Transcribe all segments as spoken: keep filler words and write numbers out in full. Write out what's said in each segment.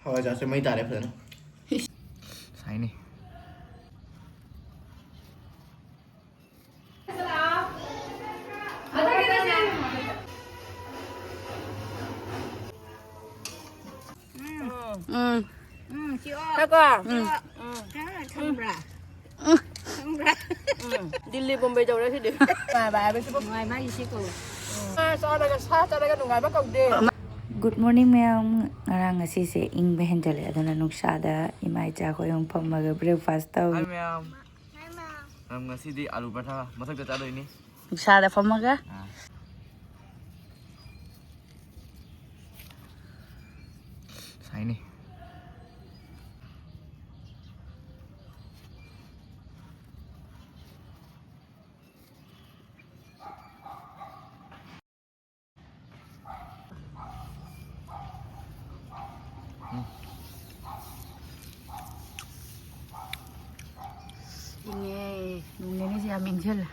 ꯍꯋꯥꯏꯖꯥꯔꯁꯦ ꯃꯩ ꯇꯥꯔꯦ ꯐꯖꯅ꯫ ꯁꯥꯏꯅꯦ꯫ ꯎꯝ꯫ ꯎꯝ꯫ ꯎꯝ, ꯁꯤ ꯑꯣ꯫ ꯉꯥꯏꯈꯣ꯫ ꯎꯝ꯫ ꯎꯝ꯫ ꯈꯪꯕ꯭ꯔꯥ? ꯎꯝ꯫ ꯈꯪꯕ꯭ꯔꯥ? ꯎꯝ꯫ ꯗꯤꯜꯂꯤ ꯕꯣꯝꯕꯦ ꯇꯧꯔꯦ ꯁꯤꯗꯤ꯫ ꯅꯨꯡꯉꯥꯏꯕ ꯍꯥꯏꯕꯁꯤꯕꯨ꯫ ꯅꯨꯡꯉꯥꯏ ꯃꯥꯒꯤ ꯁꯤ ꯀꯧꯋꯦ꯫ ꯁꯥ ꯆꯥꯔꯒ, ꯁꯥ ꯆꯥꯔꯒ ꯅꯨꯡꯉꯥꯏꯕ ꯀꯧꯗꯦ꯫ Good morning ꯃꯌꯥꯝ꯫ ꯉꯔꯥꯡ ꯉꯁꯤꯁꯦ ꯏꯪꯕ ꯍꯦꯟꯖꯜꯂꯦ, ꯑꯗꯨꯅ ꯅꯨꯡꯁꯥꯗ ꯏꯃꯥ ꯏꯆꯥ ꯑꯩꯈꯣꯏ ꯑꯍꯨꯝ ꯐꯝꯃꯒ breakfast ꯇꯧꯔꯤ꯫ ꯍꯥꯏ ꯃꯌꯥꯝ꯫ ꯃꯌꯥꯝ ꯉꯁꯤꯗꯤ ꯑꯂꯨ ꯄꯔꯥꯊꯥ ꯃꯊꯛꯇ ꯆꯥꯗꯣꯏꯅꯤ꯫ ꯅꯨꯡꯁꯥꯗ ꯐꯝꯃꯒ꯫ ꯑꯥ꯫ ꯁꯥꯏꯅꯦ꯫ ꯏꯪꯉꯦ꯫ ꯅꯣꯡ ꯅꯤꯅꯤꯁꯦ ꯌꯥꯝ ꯏꯪꯁꯤꯜꯂꯦ꯫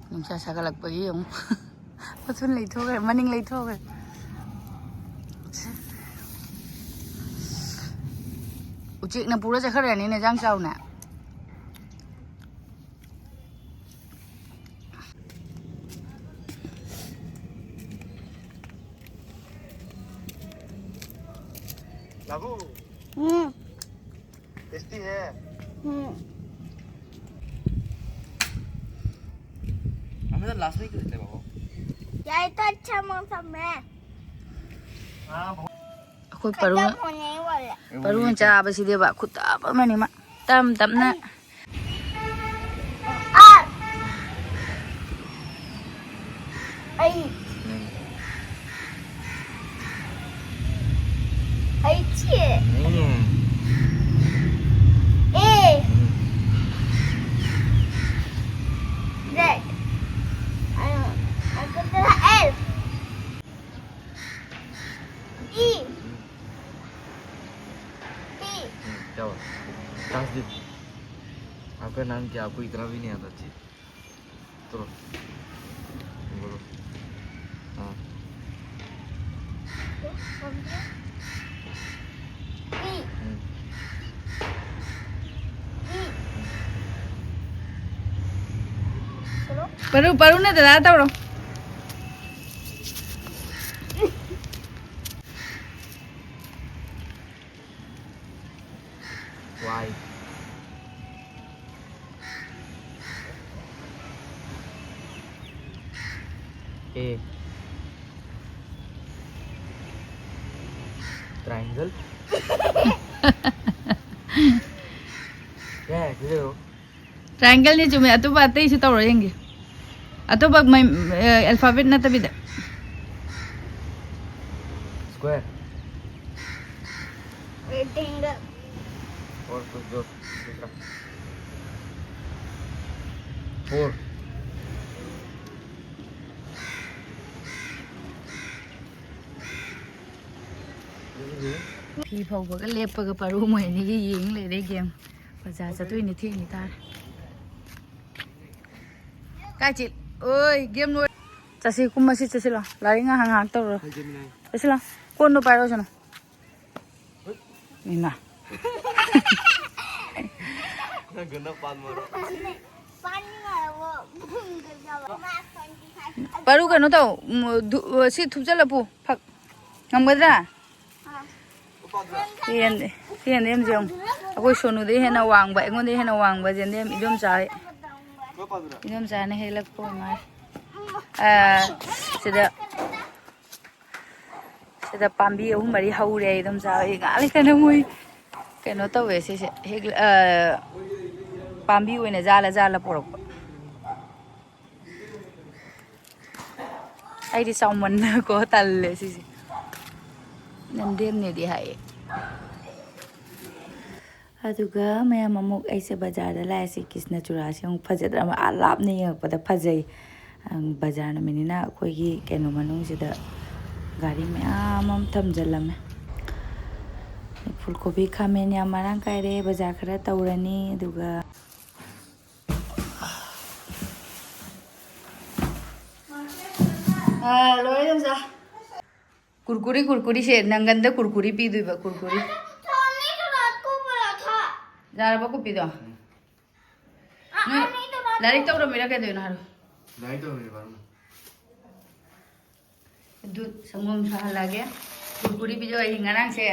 ꯅꯨꯡꯁꯥ ꯁꯥꯒꯠꯂꯛꯄꯒꯤ ꯌꯦꯡꯉꯨ꯫ ꯃꯊꯨꯟ ꯂꯩꯊꯣꯛꯈ꯭ꯔꯦ, ꯃꯅꯤꯡ ꯂꯩꯊꯣꯛꯈ꯭ꯔꯦ꯫ ꯎꯆꯦꯛꯅ ꯄꯨꯔ ꯆꯠꯈ꯭ꯔꯅꯤꯅꯦ, ꯖꯥꯡ ꯆꯥꯎꯅ꯫ बाबू। हम्म। टेस्टी है। हम्म। लास्ट में क्यों देते बाबा? यार, तो अच्छा मौसम है। ꯑꯩꯈꯣꯏ ꯄꯔꯨ, खत्म होने वाला है। ꯄꯔꯨ ꯆꯥꯕꯁꯤꯗꯤꯕ ꯈꯨꯇꯞ ꯑꯃꯅꯤ ꯃꯥ꯫ ꯇꯞ ꯇꯞꯅ꯫ आप। आई। नहीं। आई चाहिए। नहीं है। ए। हम्म। Z। अ, आपको तो L। E। हम्म। T। हम्म, क्या हुआ? काश दीप, आपका नाम क्या? आपको इतना भी नहीं आता। चलो, बोलो। हाँ। हम्म। ꯄꯔꯨ, ꯄꯔꯨꯅ ꯗꯗꯥ ꯇꯧꯔꯣ꯫ ꯋꯥꯏ꯫ ꯑꯦ꯫ ꯇ꯭ꯔꯥꯏꯡꯒꯜ꯫ ꯌꯥꯏ, ꯁꯤꯗ ꯌꯦꯡꯉꯣ꯫ ꯇ꯭ꯔꯥꯏꯡꯒꯜꯅꯤ, ꯆꯨꯝꯃꯦ꯫ ꯑꯇꯣꯞꯄ ꯑꯇꯩꯁꯨ ꯇꯧꯔ ꯌꯦꯡꯒꯦ꯫ ꯑꯇꯣꯞꯄ ꯑꯦꯜꯐꯥꯕꯦꯠ ꯅꯠꯇꯕꯤꯗ꯫ Square. Rectangle. Or Kuch ꯖꯣꯔ꯫ Four. ꯐꯤ ꯐꯧꯕꯒ ꯂꯦꯞꯄꯒ ꯄꯔꯨ ꯃꯣꯏ ꯑꯅꯤꯒꯤ ꯌꯦꯡ ꯂꯩꯔꯦ ꯒꯦꯝ꯫ ꯕꯖꯥꯔ ꯆꯠꯇꯣꯏꯅꯦ, ꯊꯦꯡꯉꯤ ꯇꯥꯔꯦ꯫ ꯀꯥꯏ ꯆꯦ-, ꯑꯣꯏ, ꯒꯦꯝ ꯂꯣꯏ-, ꯆꯠꯁꯤ, ꯀꯨꯝꯃꯁꯤ, ꯆꯠꯁꯤꯂꯣ꯫ ꯂꯥꯏꯔꯤꯛ ꯉꯥꯏꯍꯥꯛ, ꯉꯥꯏꯍꯥꯛ ꯇꯧꯔꯨꯔꯣ꯫ ꯍꯥꯏꯖꯃꯤꯅꯥꯏ꯫ ꯆꯠꯁꯤꯂꯣ꯫ ꯀꯣꯟꯗꯣ ꯄꯥꯏꯔꯛꯑꯣꯁꯤꯅꯣ꯫ ꯍꯣꯏ꯫ ꯏꯃꯥ꯫ ꯅꯪ ꯒꯟꯅ ꯄꯥꯟ ꯃꯔꯣ꯫ ꯄꯔꯨ, ꯀꯩꯅꯣ ꯇꯧ, ꯎꯝ, ꯗꯨ-, ꯁꯤ ꯊꯨꯞꯆꯜꯂ ꯄꯨ꯫ ꯐꯛ꯫ ꯉꯝꯒꯗ꯭ꯔꯥ? ꯁꯤ ꯌꯦꯟ-, ꯁꯤ ꯌꯦꯟꯗꯦꯝꯁꯦ ꯌꯦꯡꯉꯨ꯫ ꯑꯩꯈꯣꯏ ꯁꯣꯅꯨꯗꯩ ꯍꯦꯟꯅ ꯋꯥꯡꯕ, ꯑꯩꯉꯣꯟꯗꯩ ꯍꯦꯟꯅ ꯋꯥꯡꯕ ꯌꯦꯟꯗꯦꯝ ꯏꯗꯣꯝꯆꯥ ꯍꯣꯏ꯫ ꯏꯗꯣꯝꯆꯥꯅ ꯍꯦꯛꯂꯛꯄ ꯑꯣꯏ ꯃꯥꯜꯂꯦ꯫ ꯑ, ꯁꯤꯗ, ꯁꯤꯗ ꯄꯥꯝꯕꯤ ꯑꯍꯨꯝ ꯃꯔꯤ ꯍꯧꯔꯦ꯫ ꯑꯩ ꯑꯗꯨꯝ ꯆꯥꯕ, ꯑꯩ ꯉꯥꯛ ꯂꯩꯇꯅ ꯃꯣꯏ ꯀꯩꯅꯣ ꯇꯧꯋꯦ꯫ ꯁꯤꯁꯦ ꯍꯦꯛ, ꯑ, ꯄꯥꯝꯕꯤ ꯑꯣꯏꯅ ꯖꯥꯜꯂ ꯖꯥꯜꯂ ꯄꯣꯔꯛꯄ꯫ ꯑꯩꯗꯤ ꯆꯥꯎꯃꯟꯅꯀꯣ ꯇꯜꯂꯦ ꯁꯤꯁꯦ꯫ ꯅꯟꯗꯦꯝꯅꯦꯗꯤ ꯍꯥꯏꯌꯦ꯫ ꯑꯗꯨꯒ ꯃꯌꯥꯝ, ꯑꯃꯨꯛ ꯑꯩꯁꯦ ꯕꯖꯥꯔꯗ ꯂꯥꯛꯑꯦ꯫ ꯁꯤ ꯀ꯭ꯔꯤꯁꯅ ꯆꯨꯔꯥꯁꯦ ꯑꯃꯨꯛ ꯐꯖꯗ꯭ꯔꯥ? ꯑꯃ ꯑꯥ ꯂꯥꯞꯅ ꯌꯦꯡꯉꯛꯄꯗ ꯐꯖꯩ꯫ ꯑꯪ, ꯕꯖꯥꯔ ꯅꯨꯃꯤꯠꯅꯤꯅ ꯑꯩꯈꯣꯏꯒꯤ ꯀꯩꯅꯣ ꯃꯅꯨꯡꯁꯤꯗ ꯒꯥꯔꯤ ꯃꯌꯥꯝ ꯑꯃ ꯊꯝꯖꯤꯜꯂꯝꯃꯦ꯫ ꯐꯨꯜ ꯀꯣꯕꯤ, ꯈꯥꯃꯦꯟ ꯌꯥꯝ ꯃꯔꯥꯡ ꯀꯥꯏꯔꯦ꯫ ꯕꯖꯥꯔ ꯈꯔ ꯇꯧꯔꯅꯤ, ꯑꯗꯨꯒ ꯑꯥ, ꯂꯣꯏꯔꯦ, ꯑꯣꯖꯥ꯫ ꯀꯨꯔꯀꯨꯔꯤ, ꯀꯨꯔꯀꯨꯔꯤꯁꯦ ꯅꯪꯒꯟꯗ ꯀꯨꯔꯀꯨꯔꯤ ꯄꯤꯗꯣꯏꯕ, ꯀꯨꯔꯀꯨꯔꯤ꯫ ꯌꯥꯔꯕ ꯀꯨꯞꯄꯤꯗꯣ? ꯅꯣꯏ ꯂꯥꯏꯔꯤꯛ ꯇꯧꯔꯝꯃꯤꯔꯥ ꯀꯩꯗꯧꯔꯤꯅꯣ ꯍꯥꯏꯔꯣ? ꯂꯥꯏꯔꯤꯛ ꯇꯧꯔꯝꯃꯤꯅꯦ, ꯄꯥꯔꯝꯃꯣ꯫ ꯑꯗꯨ ꯁꯪꯒꯣꯝ ꯁꯥꯍꯜꯂꯛꯑꯒꯦ꯫ ꯀꯨꯔꯀꯨꯔꯤ ꯄꯤꯖꯧ꯫ ꯑꯩ ꯉꯔꯥꯡꯁꯦ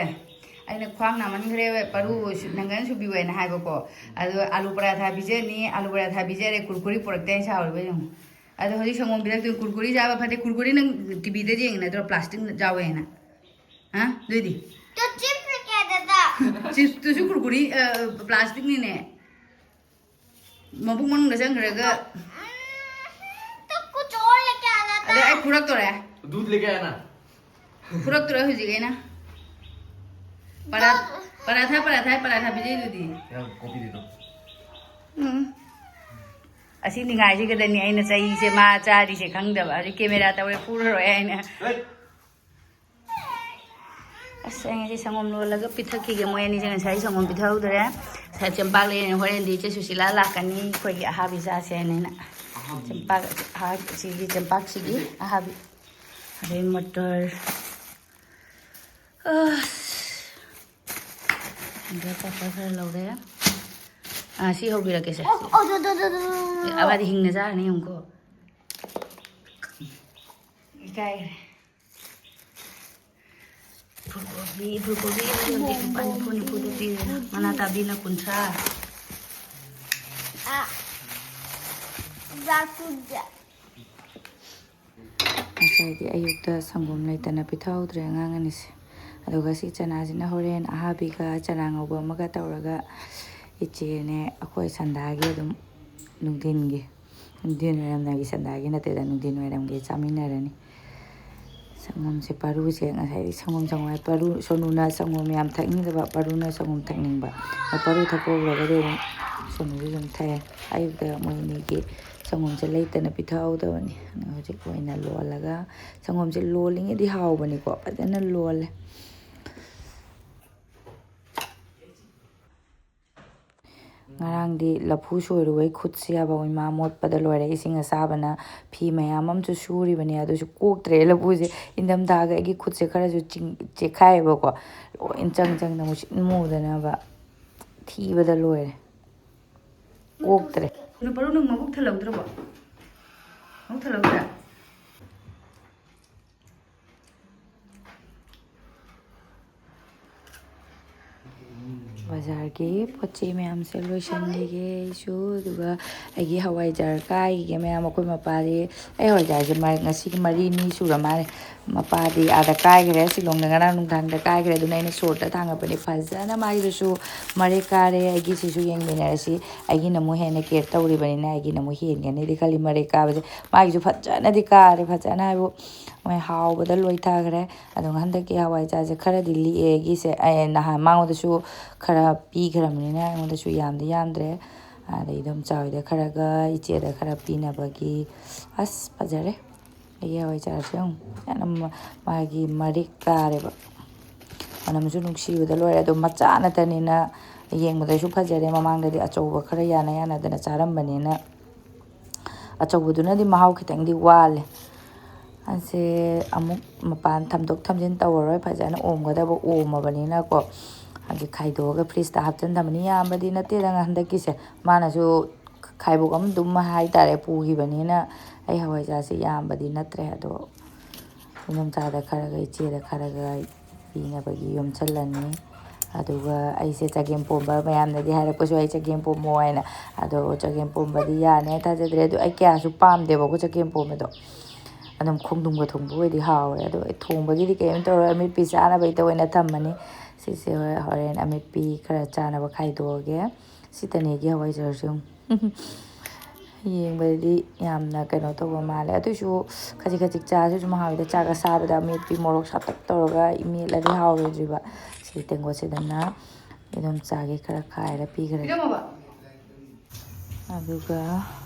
ꯑꯩꯅ ꯈ꯭ꯋꯥꯡ ꯅꯥꯃꯟꯈ꯭ꯔꯦ, ꯄꯔꯨ ꯁꯨ-, ꯅꯪꯒꯟ ꯁꯨꯕꯤꯌꯨ ꯍꯥꯏꯅ ꯍꯥꯏꯕꯀꯣ꯫ ꯑꯗꯣ ꯑꯥꯂꯨ ꯄꯔꯥꯊꯥ ꯄꯤꯖꯅꯤ, ꯑꯥꯂꯨ ꯄꯔꯥꯊꯥ ꯄꯤꯖꯔꯦ, ꯀꯨꯔꯀꯨꯔꯤ ꯄꯨꯔꯛꯇꯦ ꯍꯥꯏꯅ ꯁꯥꯎꯔꯤꯕ ꯌꯦꯡꯉꯨ꯫ ꯑꯗꯣ ꯍꯧꯖꯤꯛ ꯁꯪꯒꯣꯝ ꯄꯤꯔꯛꯇꯣꯏꯅꯤ꯫ ꯀꯨꯔꯀꯨꯔꯤ ꯆꯥꯕ ꯐꯠꯇꯦ꯫ ꯀꯨꯔꯀꯨꯔꯤ ꯅꯪ ꯇꯤꯚꯤꯗ ꯌꯦꯡꯉꯤ ꯅꯠꯇ꯭ꯔꯣ, ꯄ꯭ꯂꯥꯁꯇꯤꯛ ꯌꯥꯎꯋꯦ ꯍꯥꯏꯅ? ꯍꯥ? ꯑꯗꯨꯏꯗꯤ? ꯇꯨ ꯆꯤꯞꯁ ꯀꯌꯥꯗ? ꯆꯤꯞꯁꯇꯨꯁꯨ ꯀꯨꯔꯀꯨꯔꯤ, ꯑ, ꯄ꯭ꯂꯥꯁꯇꯤꯛꯅꯤꯅꯦ꯫ ꯃꯕꯨꯛ ꯃꯅꯨꯡꯗ ꯆꯪꯈ꯭ꯔꯒ꯫ ꯎꯝ, ꯇꯨ ꯀꯨꯆꯣꯜ ꯂꯩ ꯀꯌꯥꯗ? ꯑꯗꯩ ꯑꯩ ꯐꯨꯔꯛꯇꯣꯔꯦ꯫ ꯗꯨꯙ ꯂꯩ ꯀꯌꯥꯅ? ꯐꯨꯔꯛꯇꯣꯔꯦ ꯍꯧꯖꯤꯛ ꯑꯩꯅ꯫ ꯄꯔꯥ-, ꯄꯔꯥꯊꯥ, ꯄꯔꯥꯊꯥ, ꯄꯔꯥꯊꯥ ꯄꯤꯖꯩꯗꯨꯗꯤ꯫ ꯌꯥꯝ ꯀꯣꯐꯤꯗꯤꯗꯣ꯫ ꯎꯝ꯫ ꯑꯁꯤ ꯅꯤꯡꯉꯥꯏꯁꯤꯒꯗꯅꯤ ꯑꯩꯅ ꯆꯩꯁꯦ ꯃꯥ ꯆꯥꯔꯤꯁꯦ ꯈꯪꯗꯕ꯫ ꯑꯗꯩ ꯀꯦꯃꯦꯔꯥ ꯇꯧꯔꯦ ꯐꯨꯔꯔꯣꯏ ꯍꯥꯏꯅ꯫ ꯍꯦꯠ! ꯑꯁ, ꯑꯩ ꯉꯁꯤ ꯁꯪꯒꯣꯝ ꯂꯣꯜꯂꯒ ꯄꯤꯊꯛꯈꯤꯒꯦ꯫ ꯃꯣꯏ ꯑꯅꯤꯁꯦ ꯉꯁꯥꯏ ꯁꯪꯒꯣꯝ ꯄꯤꯊꯍꯧꯗ꯭ꯔꯦ꯫ ꯉꯁꯥꯏ ꯆꯦꯡꯄꯥꯛ ꯂꯩꯔꯦ꯫ ꯍꯣꯔꯦꯟꯗꯤ ꯏꯆꯦ ꯁꯨꯁꯤꯂꯥ ꯂꯥꯛꯀꯅꯤ, ꯑꯩꯈꯣꯏꯒꯤ ꯑꯍꯥꯕꯤ ꯆꯥꯁꯦ ꯍꯥꯏꯅ ꯑꯩꯅ꯫ ꯑꯍꯥꯕꯤ꯫ ꯆꯦꯡꯄꯥꯛ, ꯑꯍꯥ-, ꯁꯤꯒꯤ ꯆꯦꯡꯄꯥꯛꯁꯤꯒꯤ ꯑꯍꯥꯕꯤ꯫ ꯑꯗꯩ ꯃꯇꯔ꯫ ꯑꯁ꯫ ꯑꯗꯩ ꯄꯥꯄꯔ ꯈꯔ ꯂꯧꯔꯦ꯫ ꯑꯥ, ꯁꯤ ꯍꯧꯕꯤꯔꯛꯀꯦꯁꯦ꯫ ꯑꯣ, ꯑꯣ, ꯗꯣ, ꯗꯣ, ꯗꯣ, ꯗꯣ, ꯗꯣ, ꯗꯣ꯫ ꯑꯦ, ꯑꯕꯥꯗꯤ ꯍꯤꯡꯅ ꯆꯥꯔꯅꯤ ꯌꯦꯡꯉꯨꯀꯣ꯫ ꯏꯀꯥꯏꯔꯦ꯫ ꯐꯨꯜꯀꯣꯕꯤ, ꯐꯨꯜꯀꯣꯕꯤ ꯍꯧꯖꯤꯛ ꯂꯨꯄꯥ ꯅꯤꯐꯨ, ꯅꯤꯐꯨꯗ ꯄꯤꯔꯦ꯫ ꯃꯅꯥ ꯇꯥꯕꯤꯅ ꯀꯨꯟꯊ꯭ꯔꯥ꯫ ꯑ, ꯖꯥꯀꯨꯖꯥ꯫ ꯉꯁꯥꯏꯗꯤ ꯑꯌꯨꯛꯇ ꯁꯪꯒꯣꯝ ꯂꯩꯇꯅ ꯄꯤꯊꯛꯍꯧꯗ꯭ꯔꯦ ꯑꯉꯥꯡ ꯑꯅꯤꯁꯦ꯫ ꯑꯗꯨꯒ ꯁꯤ ꯆꯅꯥꯁꯤꯅ ꯍꯣꯔꯦꯟ ꯑꯍꯥꯕꯤꯒ ꯆꯅꯥ ꯉꯧꯕ ꯑꯃꯒ ꯇꯧꯔꯒ ꯏꯆꯦꯅꯦ ꯑꯩꯈꯣꯏ ꯁꯟꯗꯥꯒꯤ ꯑꯗꯨꯝ ꯅꯨꯡꯊꯤꯟꯒꯤ, ꯅꯨꯡꯊꯤꯟ ꯋꯥꯏꯔꯝꯗꯒꯤ ꯁꯟꯗꯥꯒꯤ ꯅꯠꯇꯦꯗ, ꯅꯨꯡꯊꯤꯟ ꯋꯥꯏꯔꯝꯒꯤ ꯆꯥꯃꯤꯟꯅꯔꯅꯤ꯫ ꯁꯪꯒꯣꯝꯁꯦ ꯄꯥꯔꯨꯁꯦ ꯉꯁꯥꯏꯗꯤ ꯁꯪꯒꯣꯝ ꯁꯪꯒꯣꯝ ꯍꯥꯏ ꯄꯥꯔꯨ, ꯁꯣꯅꯨꯅ ꯁꯪꯒꯣꯝ ꯌꯥꯝ ꯊꯛꯅꯤꯡꯗꯕ, ꯄꯥꯔꯨꯅ ꯁꯪꯒꯣꯝ ꯊꯛꯅꯤꯡꯕ꯫ ꯑꯗ ꯄꯥꯔꯨ ꯊꯛꯄ ꯍꯧꯔꯒꯗꯤ ꯑꯗꯨꯝ ꯁꯣꯅꯨꯁꯨ ꯑꯗꯨꯝ ꯊꯛꯑꯦ꯫ ꯑꯌꯨꯛꯇ ꯃꯣꯏ ꯑꯅꯤꯒꯤ ꯁꯪꯒꯣꯝꯁꯦ ꯂꯩꯇꯅ ꯄꯤꯊꯛꯍꯧꯗꯕꯅꯤ꯫ ꯑꯗꯣ ꯍꯧꯖꯤꯛ ꯑꯣꯏꯅ ꯂꯣꯜꯂꯒ, ꯁꯪꯒꯣꯝꯁꯦ ꯂꯣꯜꯂꯤꯉꯩꯗꯤ ꯍꯥꯎꯕꯅꯤꯀꯣ, ꯐꯖꯅ ꯂꯣꯜꯂꯦ꯫ ꯉꯔꯥꯡꯗꯤ ꯂꯐꯨ ꯁꯣꯏꯔꯨꯕꯩ ꯈꯨꯠꯁꯦ ꯍꯥꯏꯕ ꯏꯃꯥ ꯃꯣꯠꯄꯗ ꯂꯣꯏꯔꯦ꯫ ꯏꯁꯤꯡ ꯑꯁꯥꯕꯅ ꯐꯤ ꯃꯌꯥꯝ ꯑꯃꯁꯨ ꯁꯨꯔꯤꯕꯅꯤ, ꯑꯗꯨꯁꯨ ꯀꯣꯛꯇ꯭ꯔꯦ꯫ ꯂꯐꯨꯁꯦ ꯏꯪꯊꯝꯊꯥꯒ ꯑꯩꯒꯤ ꯈꯨꯠꯁꯦ ꯈꯔꯁꯨ ꯆꯤꯡ-, ꯆꯦꯛꯈꯥꯏꯌꯦꯕꯀꯣ, ꯂꯣꯏ ꯆꯪ ꯆꯪꯗ ꯃꯨꯁꯤꯟ ꯃꯨꯗꯅꯕ ꯊꯤꯕꯗ ꯂꯣꯏꯔꯦ꯫ ꯀꯣꯛꯇ꯭ꯔꯦ꯫ ꯅꯨꯄꯥꯔꯣ, ꯅꯪ ꯃꯕꯨꯛ ꯊꯜꯍꯧꯗ꯭ꯔꯕꯣ? ꯃꯕꯨꯛ ꯊꯜꯍꯧꯗ꯭ꯔꯦ? ꯕꯖꯥꯔꯒꯤ ꯄꯣꯠ ꯆꯩ ꯃꯌꯥꯝꯁꯦ ꯂꯣꯏꯁꯤꯟꯈꯤꯒꯦ ꯑꯩꯁꯨ, ꯑꯗꯨꯒ ꯑꯩꯒꯤ ꯍꯋꯥꯏꯖꯥꯔ ꯀꯥꯏꯈꯤꯒꯦ ꯃꯌꯥꯝ꯫ ꯑꯩꯈꯣꯏ ꯃꯄꯥꯗꯤ ꯑꯩ ꯍꯋꯥꯏꯖꯥꯔꯁꯦ ꯃ-, ꯉꯁꯤꯒꯤ ꯃꯔꯤꯅꯤ ꯁꯨꯔ ꯃꯥꯜꯂꯦ꯫ ꯃꯄꯥꯗꯤ ꯑꯥꯗ ꯀꯥꯏꯈ꯭ꯔꯦ, ꯁꯤꯂꯣꯡꯗ ꯉꯔꯥꯡ ꯅꯨꯡꯗꯥꯡꯗ ꯀꯥꯏꯈ꯭ꯔꯦ꯫ ꯑꯗꯨꯅ ꯑꯩꯅ ꯁꯣꯔꯠꯇ ꯊꯥꯡꯒꯠꯄꯅꯦ꯫ ꯐꯖꯅ ꯃꯥꯒꯤꯗꯨꯁꯨ ꯃꯔꯦꯛ ꯀꯥꯔꯦ꯫ ꯑꯩꯒꯤꯁꯤꯁꯨ ꯌꯦꯡꯃꯤꯟꯅꯔꯁꯤ꯫ ꯑꯩꯒꯤꯅ ꯑꯃꯨꯛ ꯍꯦꯟꯅ ꯀꯦꯌꯔ ꯇꯧꯔꯤꯕꯅꯤꯅ ꯑꯩꯒꯤꯅ ꯑꯃꯨꯛ ꯍꯦꯟꯒꯅꯤꯗꯤ ꯈꯜꯂꯤ ꯃꯔꯦꯛ ꯀꯥꯕꯁꯦ꯫ ꯃꯥꯒꯤꯁꯨ ꯐꯖꯅꯗꯤ ꯀꯥꯔꯦ, ꯐꯖꯅ ꯍꯥꯏꯕꯨ ꯃꯣꯏ ꯍꯥꯎꯕꯗ ꯂꯣꯏ ꯊꯥꯈ꯭ꯔꯦ꯫ ꯑꯗꯨꯒ ꯍꯟꯗꯛꯀꯤ ꯍꯋꯥꯏꯖꯥꯔꯁꯦ ꯈꯔꯗꯤ ꯂꯤꯛꯑꯦ ꯑꯩꯒꯤꯁꯦ꯫ ꯑꯩ ꯅꯍꯥꯟ ꯃꯉꯣꯟꯗꯁꯨ ꯈꯔ ꯄꯤꯈ꯭ꯔꯕꯅꯤꯅ ꯑꯩꯉꯣꯟꯗꯁꯨ ꯌꯥꯝꯗꯤ ꯌꯥꯝꯗ꯭ꯔꯦ꯫ ꯑꯗꯩ ꯏꯗꯣꯝꯆꯥ ꯍꯣꯏꯗ ꯈꯔꯒ ꯏꯆꯦꯗ ꯈꯔ ꯄꯤꯅꯕꯒꯤ꯫ ꯑꯁ, ꯐꯖꯔꯦ ꯑꯩꯒꯤ ꯍꯋꯥꯏꯖꯥꯔꯁꯦ꯫ ꯌꯦꯡꯉꯨ, ꯌꯥꯝꯅ ꯃꯥꯒꯤ ꯃꯔꯤꯛ ꯀꯥꯔꯦꯕ꯫ ꯃꯅꯝꯁꯨ ꯅꯨꯡꯁꯤꯕꯗ ꯂꯣꯏꯔꯦ꯫ ꯑꯗꯣ ꯃꯆꯥ ꯅꯠꯇꯅꯤꯅ ꯌꯦꯡꯕꯗꯁꯨ ꯐꯖꯔꯦ꯫ ꯃꯃꯥꯡꯗꯗꯤ ꯑꯆꯧꯕ ꯈꯔ ꯌꯥꯅ ꯌꯥꯅꯗꯅ ꯆꯥꯔꯝꯕꯅꯤꯅ ꯑꯆꯧꯕꯗꯨꯅꯗꯤ ꯃꯍꯥꯎ ꯈꯤꯇꯪꯗꯤ ꯋꯥꯠꯂꯦ꯫ ꯑꯁꯦ ꯑꯃꯨꯛ ꯃꯄꯥꯟ ꯊꯝꯗꯣꯛ ꯊꯝꯖꯤꯟ ꯇꯧꯔꯔꯣꯏ, ꯐꯖꯅ ꯑꯣꯝꯒꯗꯕ ꯑꯣꯝꯃꯕꯅꯤꯅꯀꯣ꯫ ꯍꯧꯖꯤꯛ ꯈꯥꯏꯗꯣꯛꯑꯒ ꯐ꯭ꯔꯤꯖꯇ ꯍꯥꯞꯆꯤꯟꯗꯕꯅꯤ꯫ ꯌꯥꯝꯕꯗꯤ ꯅꯠꯇꯦꯗ ꯍꯟꯗꯛꯀꯤꯁꯦ꯫ ꯃꯥꯅꯁꯨ ꯈꯥꯏꯕꯣꯛ ꯑꯃ ꯑꯗꯨꯝ ꯍꯥꯏꯇꯥꯔꯦ ꯄꯨꯈꯤꯕꯅꯤꯅ꯫ ꯑꯩ ꯍꯋꯥꯏꯖꯥꯔꯁꯦ ꯌꯥꯝꯕꯗꯤ ꯅꯠꯇ꯭ꯔꯦ, ꯑꯗꯣ ꯏꯗꯣꯝꯆꯥꯗ ꯈꯔꯒ ꯏꯆꯦꯗ ꯈꯔꯒ ꯄꯤꯅꯕꯒꯤ ꯌꯣꯝꯁꯤꯜꯂꯅꯤ꯫ ꯑꯗꯨꯒ ꯑꯩꯁꯦ ꯆꯒꯦꯝ ꯄꯣꯝꯕ, ꯃꯌꯥꯝꯅꯗꯤ ꯍꯥꯏꯔꯛꯄꯁꯨ ꯑꯩ ꯆꯒꯦꯝ ꯄꯣꯝꯃꯣ ꯍꯥꯏꯅ꯫ ꯑꯗꯣ ꯆꯒꯦꯝ ꯄꯣꯝꯕꯗꯤ ꯌꯥꯅꯤ ꯍꯥꯏ ꯊꯥꯖꯗ꯭ꯔꯦ꯫ ꯑꯗꯣ ꯑꯩ ꯀꯌꯥꯁꯨ ꯄꯥꯝꯗꯦꯕꯀꯣ ꯆꯒꯦꯝ ꯄꯣꯝꯕꯗꯣ꯫ ꯑꯗꯨꯝ ꯈꯣꯡꯗ꯭ꯔꯨꯝꯒ ꯊꯣꯡꯕ ꯑꯣꯏꯗꯤ ꯍꯥꯎꯔꯦ꯫ ꯑꯗꯣ ꯑꯩ ꯊꯣꯡꯕꯒꯤꯗꯤ ꯀꯔꯤꯝ ꯇꯧꯔꯣꯏ, ꯑꯃꯦꯠꯄꯤ ꯆꯥꯅꯕꯒꯤꯗ ꯑꯣꯏꯅ ꯊꯝꯃꯅꯤ꯫ ꯁꯤꯁꯦ ꯍꯣꯏ, ꯍꯣꯔꯦꯟ ꯑꯃꯦꯠꯄꯤ ꯈꯔ ꯆꯥꯅꯕ ꯈꯥꯏꯗꯣꯛꯑꯒꯦ꯫ ꯁꯤꯇꯅꯦꯒꯤ ꯍꯋꯥꯏꯖꯥꯔꯁꯦ ꯌꯦꯡꯉꯨ꯫ ꯌꯦꯡꯕꯗꯗꯤ ꯌꯥꯝꯅ ꯀꯩꯅꯣ ꯇꯧꯕ ꯃꯥꯜꯂꯦ꯫ ꯑꯗꯨꯏꯁꯨ ꯈꯖꯤꯛ ꯈꯖꯤꯛ ꯆꯥꯁꯨ ꯑꯗꯨꯝ ꯍꯥꯎꯋꯤꯗ꯫ ꯆꯥꯛ ꯑꯁꯥꯕꯗ ꯑꯃꯦꯠꯄꯤ ꯃꯣꯔꯣꯛ ꯁꯥꯇꯛ ꯇꯧꯔꯒ ꯃꯦꯠꯂꯗꯤ ꯍꯥꯎꯔꯣꯏꯗ꯭ꯔꯤꯕ꯫ ꯁꯤ ꯇꯦꯡꯀꯣꯠꯁꯤꯗꯅ ꯏꯗꯣꯝꯆꯥꯒꯤ ꯈꯔ ꯈꯥꯏꯔ ꯄꯤꯈ꯭ꯔꯒꯦ꯫ ꯑꯗꯨꯒ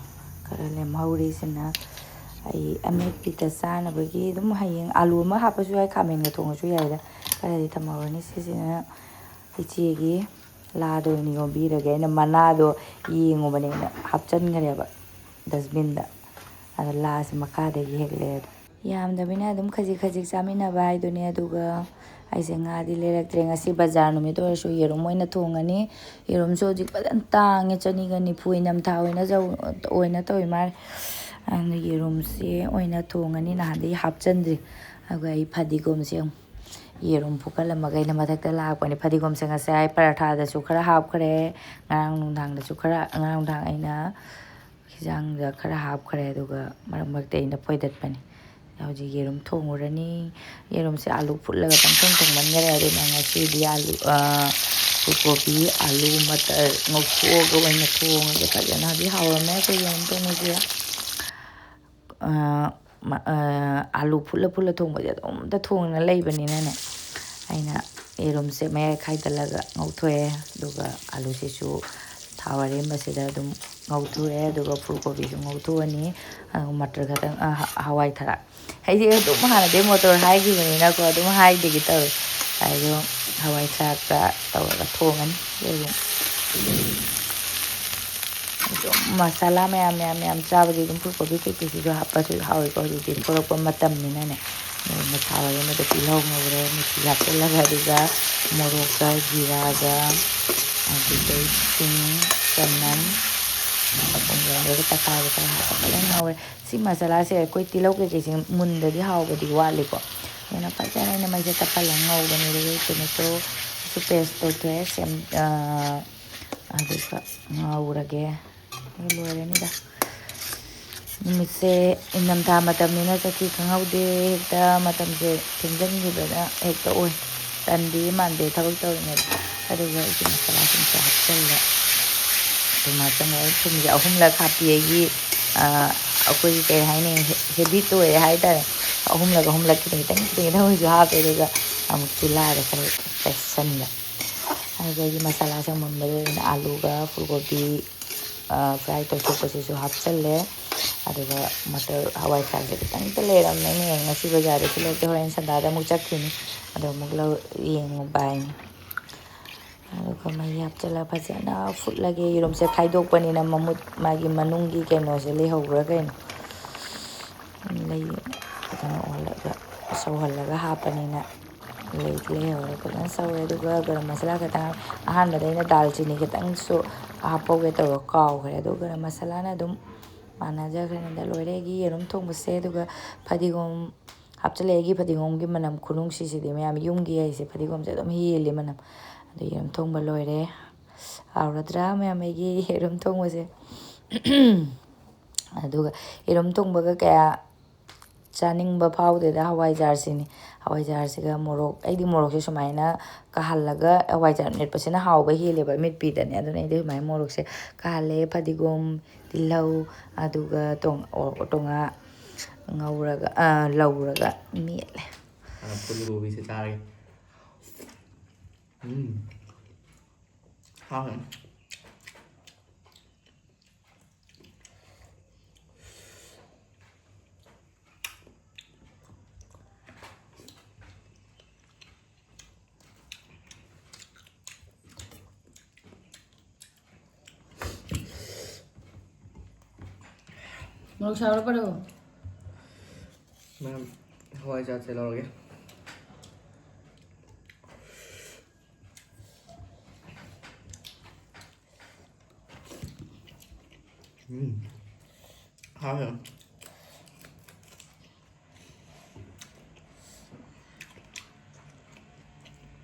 ꯈꯔ ꯂꯦꯝꯍꯧꯔꯤꯁꯤꯅ ꯑꯩ ꯑꯃꯦꯠꯄꯤꯗ ꯆꯥꯅꯕꯒꯤ ꯑꯗꯨꯝ ꯍꯌꯦꯡ ꯑꯥꯂꯨ ꯑꯃ ꯍꯥꯞꯄꯁꯨ ꯌꯥꯏ, ꯈꯥꯃꯦꯟꯒ ꯊꯣꯡꯉꯁꯨ ꯌꯥꯏꯗ꯫ ꯈꯔꯗꯤ ꯊꯝꯍꯧꯔꯅꯤ꯫ ꯁꯤꯁꯤꯅ ꯏꯆꯦꯒꯤ ꯂꯥꯗ ꯑꯣꯏꯅ ꯌꯣꯝꯕꯤꯔꯒꯦ꯫ ꯑꯩꯅ ꯃꯅꯥꯗꯣ ꯌꯦꯡꯉꯨꯕꯅꯦ, ꯑꯩꯅ ꯍꯥꯞꯆꯤꯟꯈ꯭ꯔꯦꯕ ꯗꯁꯕꯤꯟꯗ꯫ ꯑꯗꯣ ꯂꯥꯁꯦ ꯃꯈꯥꯗꯒꯤ ꯍꯦꯛꯂꯛꯑꯦ꯫ ꯌꯥꯝꯗꯕꯅꯤꯅ ꯑꯗꯨꯝ ꯈꯖꯤꯛ ꯈꯖꯤꯛ ꯆꯥꯃꯤꯟꯅꯕ ꯍꯥꯏꯗꯨꯅꯦ꯫ ꯑꯗꯨꯒ ꯑꯩꯁꯦ ꯉꯥꯗꯤ ꯂꯩꯔꯛꯇ꯭ꯔꯦ꯫ ꯉꯁꯤ ꯕꯖꯥꯔ ꯅꯨꯃꯤꯠ ꯑꯣꯏꯔꯁꯨ ꯌꯦꯔꯨꯝ ꯑꯣꯏꯅ ꯊꯣꯡꯉꯅꯤ꯫ ꯌꯦꯔꯨꯝꯁꯨ ꯍꯧꯖꯤꯛ ꯐꯖꯅ ꯇꯥꯡꯉꯦ, ꯆꯅꯤꯒ ꯅꯤꯐꯨ ꯏꯅꯝꯊꯥ ꯑꯣꯏꯅ ꯖꯧ-, ꯑꯣꯏꯅ ꯇꯧꯋꯤ ꯃꯥꯜꯂꯦ꯫ ꯑꯗꯨꯅ ꯌꯦꯔꯨꯝꯁꯦ ꯑꯣꯏꯅ ꯊꯣꯡꯉꯅꯤ꯫ ꯅꯍꯥꯟꯗꯒꯤ ꯍꯥꯞꯆꯤꯟꯗ꯭ꯔꯤ꯫ ꯑꯗꯨꯒ ꯑꯩ ꯐꯗꯤꯒꯣꯝꯁꯦ ꯑꯃꯨꯛ ꯌꯦꯔꯨꯝ ꯐꯨꯠꯀꯠꯂꯝꯃꯒ ꯑꯩꯅ ꯃꯊꯛꯇ ꯂꯥꯛꯄꯅꯦ꯫ ꯐꯗꯤꯒꯣꯝꯁꯦ ꯉꯁꯥꯏ ꯄꯔꯥꯊꯥꯗꯁꯨ ꯈꯔ ꯍꯥꯞꯈ꯭ꯔꯦ, ꯉꯔꯥꯡ ꯅꯨꯡꯗꯥꯡꯗꯁꯨ ꯈꯔ, ꯉꯔꯥꯡ ꯅꯨꯡꯗꯥꯡ ꯑꯩꯅ ꯈꯤꯖꯥꯡꯗ ꯈꯔ ꯍꯥꯞꯈ꯭ꯔꯦ, ꯑꯗꯨꯒ ꯃꯔꯛ ꯃꯔꯛꯇ ꯑꯩꯅ ꯐꯣꯏꯗꯠꯄꯅꯦ꯫ ꯍꯧꯖꯤꯛ ꯌꯦꯔꯨꯝ ꯊꯣꯡꯉꯨꯔꯅꯤ꯫ ꯌꯦꯔꯨꯝꯁꯦ ꯑꯥꯂꯨ ꯐꯨꯠꯂꯒ ꯄꯪꯊꯣꯡ ꯊꯣꯡꯃꯟꯈꯔꯦ, ꯑꯗꯨꯅ ꯉꯁꯤꯗꯤ ꯑꯥꯂꯨ, ꯑꯥ, ꯐꯨꯜ ꯀꯣꯕꯤ, ꯑꯥꯂꯨ, ꯃꯇꯔ ꯉꯧꯊꯣꯛꯑꯒ ꯑꯣꯏꯅ ꯊꯣꯡꯉꯒꯦ꯫ ꯐꯖꯅꯗꯤ ꯍꯥꯎꯔꯝꯃꯦ ꯑꯩꯈꯣꯏ ꯌꯦꯔꯨꯝ ꯊꯣꯡꯕꯁꯦ꯫ ꯑꯥ, ꯃ-, ꯑꯥ, ꯑꯥꯂꯨ ꯐꯨꯠꯂ ꯐꯨꯠꯂ ꯊꯣꯡꯕꯁꯦ ꯑꯗꯨꯝꯇ ꯊꯣꯡꯅ ꯂꯩꯕꯅꯤꯅꯅꯦ, ꯑꯩꯅ ꯌꯦꯔꯨꯝꯁꯦ ꯃꯌꯥꯏ ꯈꯥꯏꯗꯠꯂꯒ ꯉꯧꯊꯣꯛꯑꯦ꯫ ꯑꯗꯨꯒ ꯑꯥꯂꯨꯁꯤꯁꯨ ꯊꯥꯎ ꯑꯔꯦꯝꯕꯁꯤꯗ ꯑꯗꯨꯝ ꯉꯧꯊꯣꯛꯑꯦ꯫ ꯑꯗꯨꯒ ꯐꯨꯜ ꯀꯣꯕꯤꯁꯨ ꯉꯧꯊꯣꯛꯑꯅꯤ꯫ ꯑꯗꯨꯒ ꯃꯇꯔ ꯈꯛꯇꯪ, ꯑ, ꯍ-, ꯍꯋꯥꯏ ꯊꯔꯥꯛ꯫ ꯑꯩꯗꯤ ꯑꯗꯨꯝ ꯍꯥꯟꯅꯗꯩ ꯃꯣꯇꯣꯔ ꯍꯥꯏꯈꯤꯕꯅꯤꯅꯀꯣ, ꯑꯗꯨꯝ ꯍꯥꯏꯗꯒꯤ ꯇꯧꯋꯦ꯫ ꯑꯗꯣ ꯍꯋꯥꯏ ꯊꯔꯥꯛꯀ ꯇꯧꯔꯒ ꯊꯣꯡꯉꯅꯤ꯫ ꯑꯗꯨꯒ ꯑꯗꯨꯝ ꯃꯁꯥꯂꯥ ꯃꯌꯥꯝ, ꯃꯌꯥꯝ, ꯃꯌꯥꯝ ꯆꯥꯕꯗꯤ ꯑꯗꯨꯝ ꯐꯨꯜ ꯀꯣꯕꯤ ꯀꯩꯀꯩꯁꯤꯁꯨ ꯍꯥꯞꯄꯁꯨ ꯍꯥꯎꯋꯤꯀꯣ꯫ ꯍꯧꯖꯤꯛꯇꯤ ꯊꯣꯔꯛꯄ ꯃꯇꯝꯅꯤꯅꯅꯦ꯫ ꯑꯗꯨꯒ ꯊꯥꯎ ꯑꯔꯦꯝꯕꯗ ꯇꯤꯜꯍꯧ ꯉꯧꯔꯦ, ꯃꯆꯨ ꯍꯥꯞꯆꯤꯜꯂꯒ, ꯑꯗꯨꯒ ꯃꯣꯔꯣꯛꯀ ꯖꯤꯔꯥꯒ, ꯑꯗꯨꯗꯩ ꯁꯤꯡ, ꯆꯅꯝ, ꯃꯄꯨꯝ ꯂꯣꯏꯔꯒ ꯇꯛꯈꯥꯏꯔꯒ ꯈꯔ ꯍꯥꯞꯄ ꯐꯖꯅ ꯉꯧꯔꯦ꯫ ꯁꯤ ꯃꯁꯥꯂꯥꯁꯦ ꯑꯩꯈꯣꯏ ꯇꯤꯜꯍꯧ ꯀꯩꯀꯩꯁꯦ ꯃꯨꯟꯗꯗꯤ ꯍꯥꯎꯕꯗꯤ ꯋꯥꯠꯂꯤꯀꯣ꯫ ꯑꯗꯨꯅ ꯐꯖꯅ ꯑꯩꯅ ꯃꯩꯁꯦ ꯇꯞꯍꯜꯂꯒ ꯉꯧꯕꯅꯦ꯫ ꯑꯗꯨꯒ ꯇꯣꯃꯦꯇꯣꯁꯨ ꯄꯦꯁ ꯇꯧꯊꯣꯛꯑꯦ꯫ ꯁꯦꯝ-, ꯑꯥ, ꯑꯗꯨꯒ ꯉꯧꯔꯒꯦ꯫ ꯑꯗꯨ ꯂꯣꯏꯔꯅꯤꯗ꯫ ꯅꯨꯃꯤꯠꯁꯦ ꯏꯪꯊꯝꯊꯥ ꯃꯇꯝꯅꯤꯅ ꯆꯠꯈꯤ ꯈꯪꯍꯧꯗꯦ, ꯍꯦꯛꯇ ꯃꯇꯝꯁꯦ ꯊꯦꯡꯖꯤꯟꯈꯤꯕꯅ ꯍꯦꯛꯇ ꯑꯣꯏ꯫ ꯇꯟꯗꯤ ꯃꯥꯟꯗꯦ ꯊꯕꯛ ꯇꯧꯔꯤꯉꯩꯗ꯫ ꯑꯗꯨꯒ ꯑꯩꯒꯤ ꯃꯁꯥꯂꯥꯁꯤꯡꯁꯦ ꯍꯥꯞꯆꯜꯂꯦ꯫ ꯊꯨꯝ ꯍꯥꯞꯆꯜꯂꯦ꯫ ꯊꯨꯝꯁꯦ ꯑꯍꯨꯝꯂꯛ ꯍꯥꯞꯄꯤ꯫ ꯑꯩꯒꯤ, ꯑ, ꯑꯩꯈꯣꯏꯒꯤ ꯀꯩ ꯍꯥꯏꯅꯤ, ꯍꯦ-, ꯍꯦꯕꯤꯠ ꯑꯣꯏꯔꯦ ꯍꯥꯏꯇꯥꯔꯦ꯫ ꯑꯍꯨꯝꯂꯛ, ꯑꯍꯨꯝꯂꯛ, ꯈꯤꯇꯪ ꯈꯤꯇꯪ ꯈꯤꯇꯪ ꯑꯣꯏꯔꯁꯨ ꯍꯥꯞꯄꯦ꯫ ꯑꯗꯨꯒ ꯑꯃꯨꯛ ꯆꯨꯂꯥꯗ ꯈꯔ ꯀꯩꯁꯟꯕ꯫ ꯑꯗꯨꯗꯒꯤ ꯃꯁꯥꯂꯥꯁꯦ ꯃꯨꯟꯕꯗ ꯑꯩꯅ ꯑꯥꯂꯨꯒ ꯐꯨꯜꯀꯣꯕꯤ, ꯑ, ꯐ꯭ꯔꯥꯏ ꯇꯧꯊꯣꯛꯄꯁꯤꯁꯨ ꯍꯥꯞꯆꯜꯂꯦ꯫ ꯑꯗꯨꯒ ꯃꯇꯔ ꯍꯋꯥꯏ ꯊ꯭ꯔꯥꯛꯁꯦ ꯈꯤꯇꯪꯇ ꯂꯩꯔꯝꯃꯦ꯫ ꯑꯩꯅ ꯉꯁꯤ ꯕꯖꯥꯔꯗꯁꯨ ꯂꯩꯇꯦ, ꯍꯣꯔꯦꯟ ꯁꯟꯗꯥꯗ ꯑꯃꯨꯛ ꯆꯠꯈꯤꯅꯤ꯫ ꯑꯗꯣ ꯑꯃꯨꯛ ꯂꯧ-, ꯌꯦꯡꯉꯨ ꯕꯥꯏꯅꯤ꯫ ꯑꯗꯨꯒ ꯃꯍꯤ ꯍꯥꯞꯆꯤꯜꯂ ꯐꯖꯅ ꯐꯨꯠꯂꯒꯦ꯫ ꯌꯦꯔꯨꯝꯁꯦ ꯈꯥꯏꯗꯣꯛꯄꯅꯤꯅ ꯃꯃꯨꯠ, ꯃꯥꯒꯤ ꯃꯅꯨꯡꯒꯤ ꯀꯩꯅꯣꯁꯦ ꯂꯩꯍꯧꯕ꯭ꯔꯥ ꯀꯩꯅꯣ꯫ ꯂꯩ꯫ ꯐꯖꯅ ꯑꯣꯜꯂꯒ, ꯁꯧꯍꯜꯂꯒ ꯍꯥꯞꯄꯅꯤꯅ ꯂꯩꯗꯤ ꯂꯩꯍꯧꯔꯦ꯫ ꯐꯖꯅ ꯁꯧꯔꯦ꯫ ꯑꯗꯨꯒ ꯒꯔꯝ ꯃꯁꯥꯂꯥ ꯈꯤꯇꯪ, ꯑꯍꯥꯟꯕꯗ ꯑꯩꯅ ꯗꯥꯜꯆꯤꯅꯤ ꯈꯤꯇꯪꯁꯨ ꯍꯥꯞꯄꯧꯒꯦ ꯇꯧꯔ ꯀꯥꯎꯈ꯭ꯔꯦ꯫ ꯑꯗꯨꯒ ꯒꯔꯝ ꯃꯁꯥꯂꯥꯅ ꯑꯗꯨꯝ ꯃꯥꯟꯅꯖꯈ꯭ꯔꯅꯤꯗ꯫ ꯂꯣꯏꯔꯦ ꯑꯩꯒꯤ ꯌꯦꯔꯨꯝ ꯊꯣꯡꯕꯁꯦ꯫ ꯑꯗꯨꯒ ꯐꯗꯤꯒꯣꯝ ꯍꯥꯞꯆꯤꯜꯂꯛꯑꯦ꯫ ꯑꯩꯒꯤ ꯐꯗꯤꯒꯣꯝꯒꯤ ꯃꯅꯝ ꯈꯨꯅꯨꯡꯁꯤꯁꯤꯗꯤ ꯃꯌꯥꯝ, ꯌꯨꯝꯒꯤ ꯍꯥꯏꯁꯦ ꯐꯗꯤꯒꯣꯝꯁꯦ ꯑꯗꯨꯝ ꯍꯦꯜꯂꯤ ꯃꯅꯝ꯫ ꯑꯗ ꯌꯦꯔꯨꯝ ꯊꯣꯡꯕ ꯂꯣꯏꯔꯦ꯫ ꯍꯥꯎꯔꯗ꯭ꯔꯥ ꯃꯌꯥꯝ ꯑꯩꯒꯤ ꯌꯦꯔꯨꯝ ꯊꯣꯡꯕꯁꯦ? ꯑꯗꯨꯒ ꯌꯦꯔꯨꯝ ꯊꯣꯡꯕꯒ ꯀꯌꯥ ꯆꯥꯅꯤꯡꯕ ꯐꯥꯎꯗꯦꯗ, ꯍꯋꯥꯏꯖꯥꯔꯁꯤꯅꯤ꯫ ꯍꯋꯥꯏꯖꯥꯔꯁꯤꯒ ꯃꯣꯔꯣꯛ, ꯑꯩꯗꯤ ꯃꯣꯔꯣꯛꯁꯦ ꯁꯨꯃꯥꯏꯅ ꯀꯥꯍꯜꯂꯒ ꯍꯋꯥꯏꯖꯥꯔ ꯃꯦꯠꯄꯁꯤꯅ ꯍꯥꯎꯕ ꯍꯦꯜꯂꯦꯕ ꯃꯤꯠꯄꯤꯗꯅꯦ꯫ ꯑꯗꯨꯅ ꯑꯩꯗꯤ ꯁꯨꯃꯥꯏꯅ ꯃꯣꯔꯣꯛꯁꯦ ꯀꯥꯍꯜꯂꯦ, ꯐꯗꯤꯒꯣꯝ, ꯇꯤꯜꯍꯧ, ꯑꯗꯨꯒ ꯇꯣꯡ-, ꯑꯣ, ꯇꯣꯉꯥ ꯉꯧꯔꯒ, ꯑ, ꯂꯧꯔꯒ ꯃꯦꯠꯂꯦ꯫ ꯍꯥꯟꯅ ꯐꯨꯜ ꯀꯣꯕꯤꯁꯦ ꯆꯥꯔꯒꯦ꯫ ꯎꯝ꯫ ꯍꯥꯎꯋꯦ꯫ ꯃꯣꯔꯣꯛ ꯁꯥꯕ꯭ꯔꯣ ꯄꯜꯂꯣ? ꯃꯌꯥꯝ ꯍꯋꯥꯏꯖꯥꯔꯁꯦ ꯂꯧꯔꯒꯦ꯫ ꯎꯝ꯫ ꯍꯥꯎꯋꯦ꯫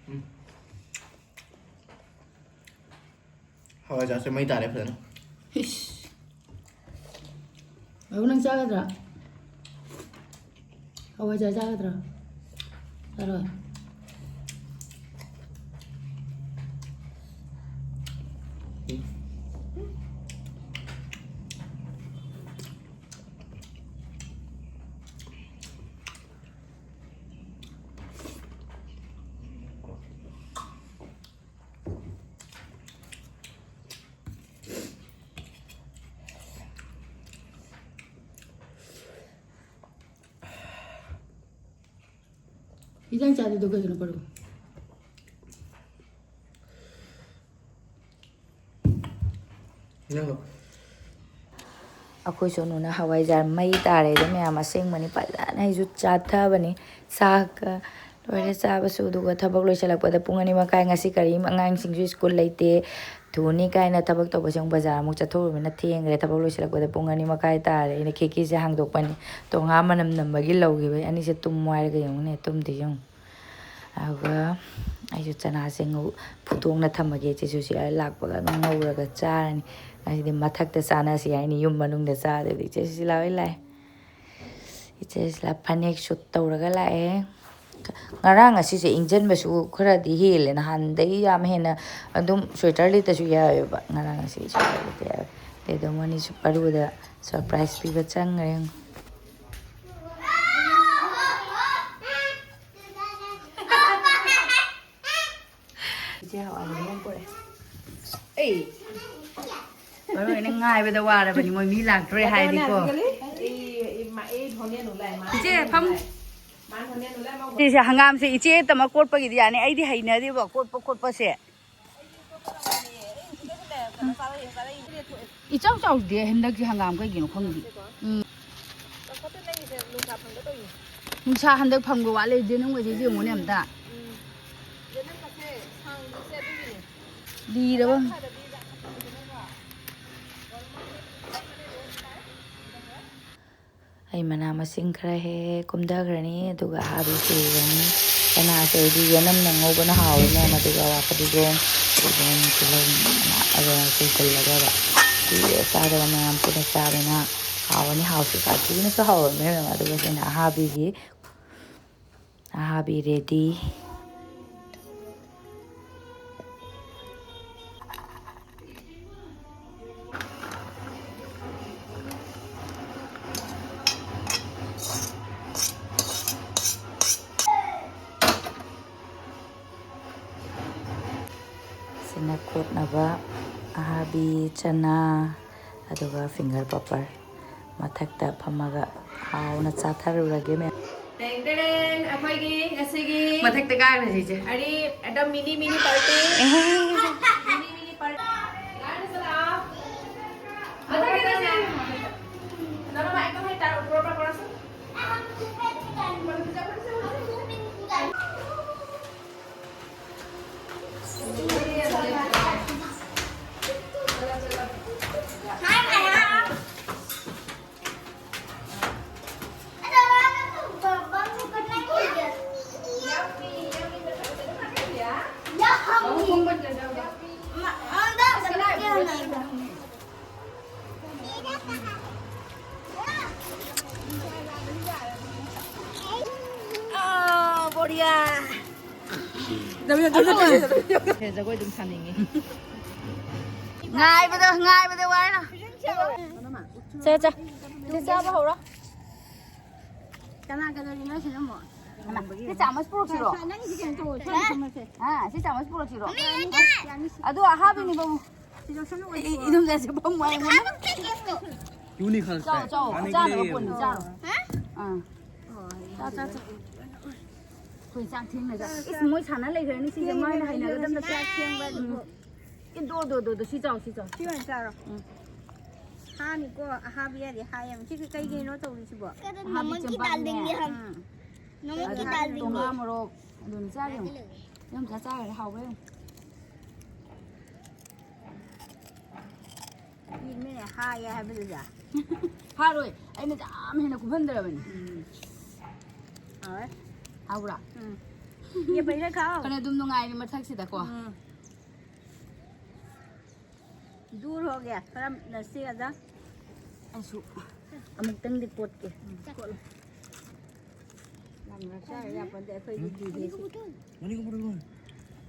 ꯎꯝ꯫ ꯍꯋꯥꯏꯖꯥꯔꯁꯦ ꯃꯩ ꯇꯥꯔꯦ ꯐꯖꯅ꯫ ꯏꯁ꯫ ꯅꯪ ꯆꯥꯒꯗ꯭ꯔꯥ? ꯍꯋꯥꯏꯖꯥꯔ ꯆꯥꯒꯗ꯭ꯔꯥ? ꯆꯥꯔꯣꯏ꯫ ꯏꯟꯖꯥꯡ ꯆꯥꯗꯣꯏꯗꯣ ꯀꯩꯒꯤꯅꯣ, ꯄꯔꯨ? ꯅꯪ ꯑꯩꯈꯣꯏ ꯁꯣꯅꯨꯅ ꯍꯋꯥꯏꯖꯥꯔ ꯃꯩ ꯇꯥꯔꯦꯗ ꯃꯌꯥꯝ, ꯑꯁꯦꯡꯕꯅꯤ꯫ ꯐꯖꯅ ꯑꯩꯁꯨ ꯆꯥꯊꯕꯅꯤ꯫ ꯆꯥꯛꯀ ꯂꯣꯏꯔꯦ ꯆꯥꯕꯁꯨ, ꯑꯗꯨꯒ ꯊꯕꯛ ꯂꯣꯏꯁꯤꯜꯂꯛꯄꯗ ꯄꯨꯡ ꯑꯅꯤ ꯃꯈꯥꯏ꯫ ꯉꯁꯤ ꯀꯔꯤꯝ, ꯑꯉꯥꯡꯁꯤꯡꯁꯨ ꯁ꯭ꯀꯨꯜ ꯂꯩꯇꯦ꯫ ꯊꯨꯅꯤ ꯀꯥꯏꯅ ꯊꯕꯛ ꯇꯧꯕꯁꯦ ꯑꯃꯨꯛ ꯕꯖꯥꯔ ꯑꯃꯨꯛ ꯆꯠꯊꯣꯛꯎꯔꯕꯅꯤꯅ ꯊꯦꯡꯈ꯭ꯔꯦ꯫ ꯊꯕꯛ ꯂꯣꯏꯁꯤꯜꯂꯛꯄꯗ ꯄꯨꯡ ꯑꯅꯤ ꯃꯈꯥꯏ ꯇꯥꯔꯦ꯫ ꯑꯩꯅ ꯈꯤꯛꯀꯤꯁꯦ ꯍꯥꯡꯗꯣꯛꯄꯅꯤ꯫ ꯇꯣꯉꯥ ꯃꯅꯝ ꯅꯝꯕꯒꯤ ꯂꯧꯈꯤꯕꯩ꯫ ꯑꯅꯤꯁꯦ ꯇꯨꯝꯃꯣ ꯍꯥꯏꯔꯒ ꯌꯦꯡꯉꯨꯅꯦ, ꯇꯨꯝꯗꯦ ꯌꯦꯡꯉꯨ꯫ ꯑꯗꯨꯒ ꯑꯩꯁꯨ ꯆꯅꯥꯁꯦ ꯉꯧ-, ꯐꯨꯠꯇꯣꯛꯅ ꯊꯝꯃꯒꯦ꯫ ꯆꯦ ꯁꯨꯁꯤꯂꯥ ꯂꯥꯛꯄꯒ ꯑꯗꯨꯝ ꯉꯧꯔꯒ ꯆꯥꯔꯅꯤ꯫ ꯉꯁꯤꯗꯤ ꯃꯊꯛꯇ ꯆꯥꯅꯁꯤ ꯍꯥꯏꯅꯤ, ꯌꯨꯝ ꯃꯅꯨꯡꯗ ꯆꯥꯗꯕꯤ꯫ ꯆꯦ ꯁꯨꯁꯤꯂꯥ ꯍꯣꯏ ꯂꯥꯛꯑꯦ꯫ ꯏꯆꯦ ꯁꯤꯂꯥ ꯐꯅꯦꯛ ꯁꯨꯠ ꯇꯧꯔꯒ ꯂꯥꯛꯑꯦ꯫ ꯉꯔꯥꯡ ꯉꯁꯤꯁꯦ ꯏꯪꯖꯟꯕꯁꯨ ꯈꯔꯗꯤ ꯍꯦꯜꯂꯦ꯫ ꯅꯍꯥꯟꯗꯩ ꯌꯥꯝ ꯍꯦꯟꯅ ꯑꯗꯨꯝ ꯁ꯭ꯋꯦꯇꯔ ꯂꯤꯠꯇꯁꯨ ꯌꯥꯏꯑꯕ꯫ ꯉꯔꯥꯡ ꯉꯁꯤ ꯁ꯭ꯋꯦꯇꯔ ꯂꯤꯠꯇ ꯌꯥꯏꯑꯕ꯫ ꯑꯗꯩ ꯑꯗꯨꯝ ꯃꯣꯏꯅꯤꯁꯨ ꯄꯔꯨꯗ ꯁꯔꯄ꯭ꯔꯥꯏꯖ ꯄꯤꯕ ꯆꯪꯈ꯭ꯔꯦ꯫ ꯏꯆꯦ ꯍꯋꯥꯏ ꯃꯔꯨ ꯑꯃ ꯄꯨꯔꯛꯑꯦ꯫ ꯑꯩ ꯃꯔꯨ ꯑꯣꯏꯅ ꯉꯥꯏꯕꯗ ꯋꯥꯔꯕꯅꯤ, ꯃꯣꯏ ꯃꯤ ꯂꯥꯛꯇ꯭ꯔꯦ ꯍꯥꯏꯗꯤꯀꯣ꯫ ꯏꯆꯦ, ꯐꯝ꯫ ꯁꯤꯁꯦ ꯍꯪꯒꯥꯝꯁꯦ ꯏꯆꯦ ꯇꯃꯛ ꯀꯣꯠꯄꯒꯤꯗꯤ ꯌꯥꯅꯤ, ꯑꯩꯗꯤ ꯍꯩꯅꯗꯦꯕ ꯀꯣꯠꯄ ꯈꯣꯠꯄꯁꯦ꯫ ꯏꯆꯥꯎ ꯆꯥꯎꯗꯦ ꯍꯟꯗꯛꯀꯤ ꯍꯪꯒꯥꯝ, ꯀꯩꯒꯤꯅꯣ ꯈꯪꯗꯦ꯫ ꯎꯝ꯫ ꯅꯨꯡꯁꯥ ꯍꯟꯗꯛ ꯐꯪꯕ ꯋꯥꯠꯂꯦ, ꯌꯦꯅꯝꯒꯁꯦ ꯌꯦꯡꯉꯨꯅꯦ ꯑꯝꯇ꯫ ꯂꯤꯔꯕ꯫ ꯑꯩ ꯃꯅꯥ ꯃꯁꯤꯡ ꯈꯔ ꯍꯦꯛ ꯍꯦꯛ ꯀꯨꯝꯊꯈ꯭ꯔꯅꯤ, ꯑꯗꯨꯒ ꯑꯍꯥꯕꯤ ꯁꯨꯔꯅꯤ꯫ ꯆꯅꯥꯁꯦ ꯑꯩꯗꯤ ꯌꯦꯅꯝꯅ ꯉꯧꯕꯅ ꯍꯥꯎꯋꯦ ꯃꯌꯥꯝ, ꯑꯗꯨꯒ ꯐꯗꯤꯒꯣꯝ, ꯐꯗꯤꯒꯣꯝ, ꯇꯤꯜꯍꯧ ꯃꯅꯥ ꯑꯗꯨꯒ ꯁꯣꯏꯁꯤꯜꯂꯒꯕ꯫ ꯀꯨꯏꯔꯦ ꯆꯥꯗꯕ ꯃꯌꯥꯝ ꯄꯨꯟꯅ ꯆꯥꯕꯅꯤꯅ꯫ ꯍꯥꯎꯕꯅꯤ, ꯍꯥꯎꯁꯨ ꯁꯥꯊꯤꯅꯁꯨ ꯍꯥꯎꯔꯝꯃꯦ ꯃꯌꯥꯝ꯫ ꯑꯗꯨꯒ ꯁꯤꯅ ꯑꯍꯥꯕꯤꯒꯤ, ꯑꯍꯥꯕꯤ ꯔꯦꯗꯤ꯫ ꯁꯤꯅ ꯀꯣꯠꯅꯕ ꯑꯍꯥꯕꯤ ꯆꯅꯥ, ꯑꯗꯨꯒ ꯐꯤꯡꯒꯔ ꯄꯄꯔ꯫ ꯃꯊꯛꯇ ꯐꯝꯃꯒ ꯍꯥꯎꯅ ꯆꯥꯊꯔꯨꯔꯒꯦ ꯃꯌꯥꯝ꯫ ꯇꯦꯡ ꯇꯦꯔꯦꯡ, ꯑꯩꯈꯣꯏꯒꯤ ꯉꯁꯤꯒꯤ ꯃꯊꯛꯇ ꯀꯥꯈ꯭ꯔꯁꯤ ꯏꯆꯦ꯫ ꯑꯔꯤ ꯑꯦꯗꯝ ꯃꯤꯅꯤ ꯃꯤꯅꯤ ꯄꯥꯔꯇꯤ꯫ ꯑꯦꯍꯦ꯫ ꯃꯤꯅꯤ ꯃꯤꯅꯤ ꯄꯥꯔꯇꯤ꯫ ꯂꯥꯏꯅ ꯆꯠꯂꯛꯑꯣ꯫ ꯃꯊꯛꯇ ꯆꯠꯁꯦ꯫ ꯅꯪ ꯃꯥꯏꯛꯇꯣ ꯍꯦꯛ ꯇꯥꯔꯛꯑꯣ, ꯄꯨꯔꯛꯑꯣ, ꯄꯨꯔꯛꯑꯣ꯫ ꯕꯣꯔꯤꯌꯥ꯫ ꯖꯒꯣꯏ ꯑꯗꯨꯝ ꯁꯥꯅꯤꯡꯉꯤ꯫ ꯉꯥꯏꯕꯗ, ꯉꯥꯏꯕꯗ ꯋꯥꯔꯦ꯫ ꯆꯠ, ꯆꯠ꯫ ꯁꯤ ꯆꯥꯕ ꯍꯧꯔꯣ꯫ ꯀꯅꯥ ꯀꯅꯥꯒꯤꯅꯣ ꯁꯤꯅ ꯑꯃꯨꯛ? ꯁꯤ ꯆꯥꯃꯁ ꯄꯨꯔꯛꯁꯤꯔꯣ? ꯅꯪꯒꯤꯗꯤ ꯀꯩꯅꯣ ꯇꯧꯋꯣ, ꯁ꯭ꯋꯥꯏꯗ ꯊꯝꯃꯁꯦ꯫ ꯑꯥ, ꯁꯤ ꯆꯥꯃꯁ ꯄꯨꯔꯛꯁꯤꯔꯣ? ꯌꯥꯅꯤ, ꯁꯤ꯫ ꯑꯗꯣ ꯑꯍꯥꯕꯤꯅꯤ ꯕꯕꯨ꯫ ꯁꯤ ꯂꯧꯁꯜꯂꯨ, ꯑꯩ, ꯑꯩ ꯏꯗꯣꯝꯆꯥꯁꯦ ꯐꯝꯃꯨ ꯍꯥꯏ ꯃꯣꯏꯅ꯫ ꯌꯨꯅꯤ ꯈꯜ ꯆꯥꯎ, ꯆꯥꯎ, ꯆꯥꯅꯤꯡꯗꯦ꯫ ꯆꯥꯅꯕ ꯄꯣꯠꯅꯤ, ꯆꯥꯔꯣ꯫ ꯍꯥ? ꯑꯥ꯫ ꯆꯥ, ꯆꯥ, ꯆꯥ꯫ ꯑꯩꯈꯣꯏ ꯆꯥꯛ ꯊꯦꯡꯅ ꯆꯥ-, ꯏꯁ, ꯃꯣꯏ ꯁꯥꯟꯅ ꯂꯩꯈ꯭ꯔꯅꯤ ꯁꯤꯁꯦ, ꯊꯦꯡꯉꯦ, ꯃꯣꯏꯅ ꯊꯦꯡꯉꯦ, ꯍꯩꯅꯒꯗꯕ ꯉꯁꯤ ꯆꯥꯛ ꯊꯦꯡꯕ꯫ ꯎꯝ꯫ ꯏꯟꯗꯣ, ꯗꯣ, ꯗꯣ, ꯗꯣ, ꯁꯤ ꯆꯥꯎ, ꯁꯤ ꯆꯥꯎ꯫ ꯁꯤ ꯑꯣꯏꯅ ꯆꯥꯔꯣ꯫ ꯎꯝ꯫ ꯍꯥꯅꯤꯀꯣ, ꯑꯍꯥꯕꯤ ꯌꯥꯗꯦ ꯍꯥꯏꯌꯦꯕ꯫ ꯁꯤ ꯀꯩ-, ꯀꯩꯒꯤꯅꯣ ꯇꯧꯔꯤꯁꯤꯕꯣ? ꯑꯍꯥꯕꯤ ꯅꯃꯛꯀꯤ ꯆꯦꯡꯄꯥꯛꯅꯦ꯫ ꯗꯥꯜꯗꯤꯡꯅꯦ ꯍꯥꯏꯕ꯫ ꯎꯝ꯫ ꯅꯃꯛꯀꯤ ꯑꯗꯨꯒ ꯗꯥꯜꯗꯤꯡꯅꯦ꯫ ꯇꯣꯉꯥ ꯃꯣꯔꯣꯛ ꯑꯗꯨꯝ ꯆꯥꯔꯤꯕ꯫ ꯌꯥꯝ ꯆꯥ ꯆꯥꯈ꯭ꯔꯦ, ꯍꯥꯎꯕ꯭ꯔꯥ ꯌꯦꯡꯉꯨ꯫ ꯃꯤꯅ ꯍꯥꯏꯌꯦ ꯍꯥꯏꯕꯗꯨꯗ꯫ ꯐꯥꯔꯣꯏ, ꯑꯩꯅ ꯌꯥꯝ ꯍꯦꯟꯅ ꯀꯨꯞꯍꯟꯗ꯭ꯔꯕꯅꯤ꯫ ꯎꯝ꯫ ꯍꯥꯎꯔꯦ꯫ ꯍꯥꯎꯕ꯭ꯔꯥ? ꯎꯝ꯫ ꯌꯦꯞꯄꯩꯅ ꯈꯥꯎ꯫ ꯀꯩꯅꯣ ꯑꯗꯨꯝ ꯅꯨꯡꯉꯥꯏꯔꯤ ꯃꯊꯛꯁꯤꯗꯀꯣ꯫ ꯎꯝ꯫ दूर हो गया, थोड़ा नजदीक आ जा। ꯑꯩꯁꯨ ꯑꯃꯨꯛꯇꯪꯗꯤ ꯀꯣꯠꯀꯦ꯫ ꯀꯣꯠꯂꯣ꯫ ꯌꯥꯝ ꯉꯥꯛꯆꯔꯦ, ꯌꯥꯄꯣꯟꯇꯦ ꯑꯩꯈꯣꯏꯒꯤ ꯗꯤꯍꯦꯁꯤ꯫ ꯃꯅꯤꯡ ꯀꯨꯝꯃꯨ,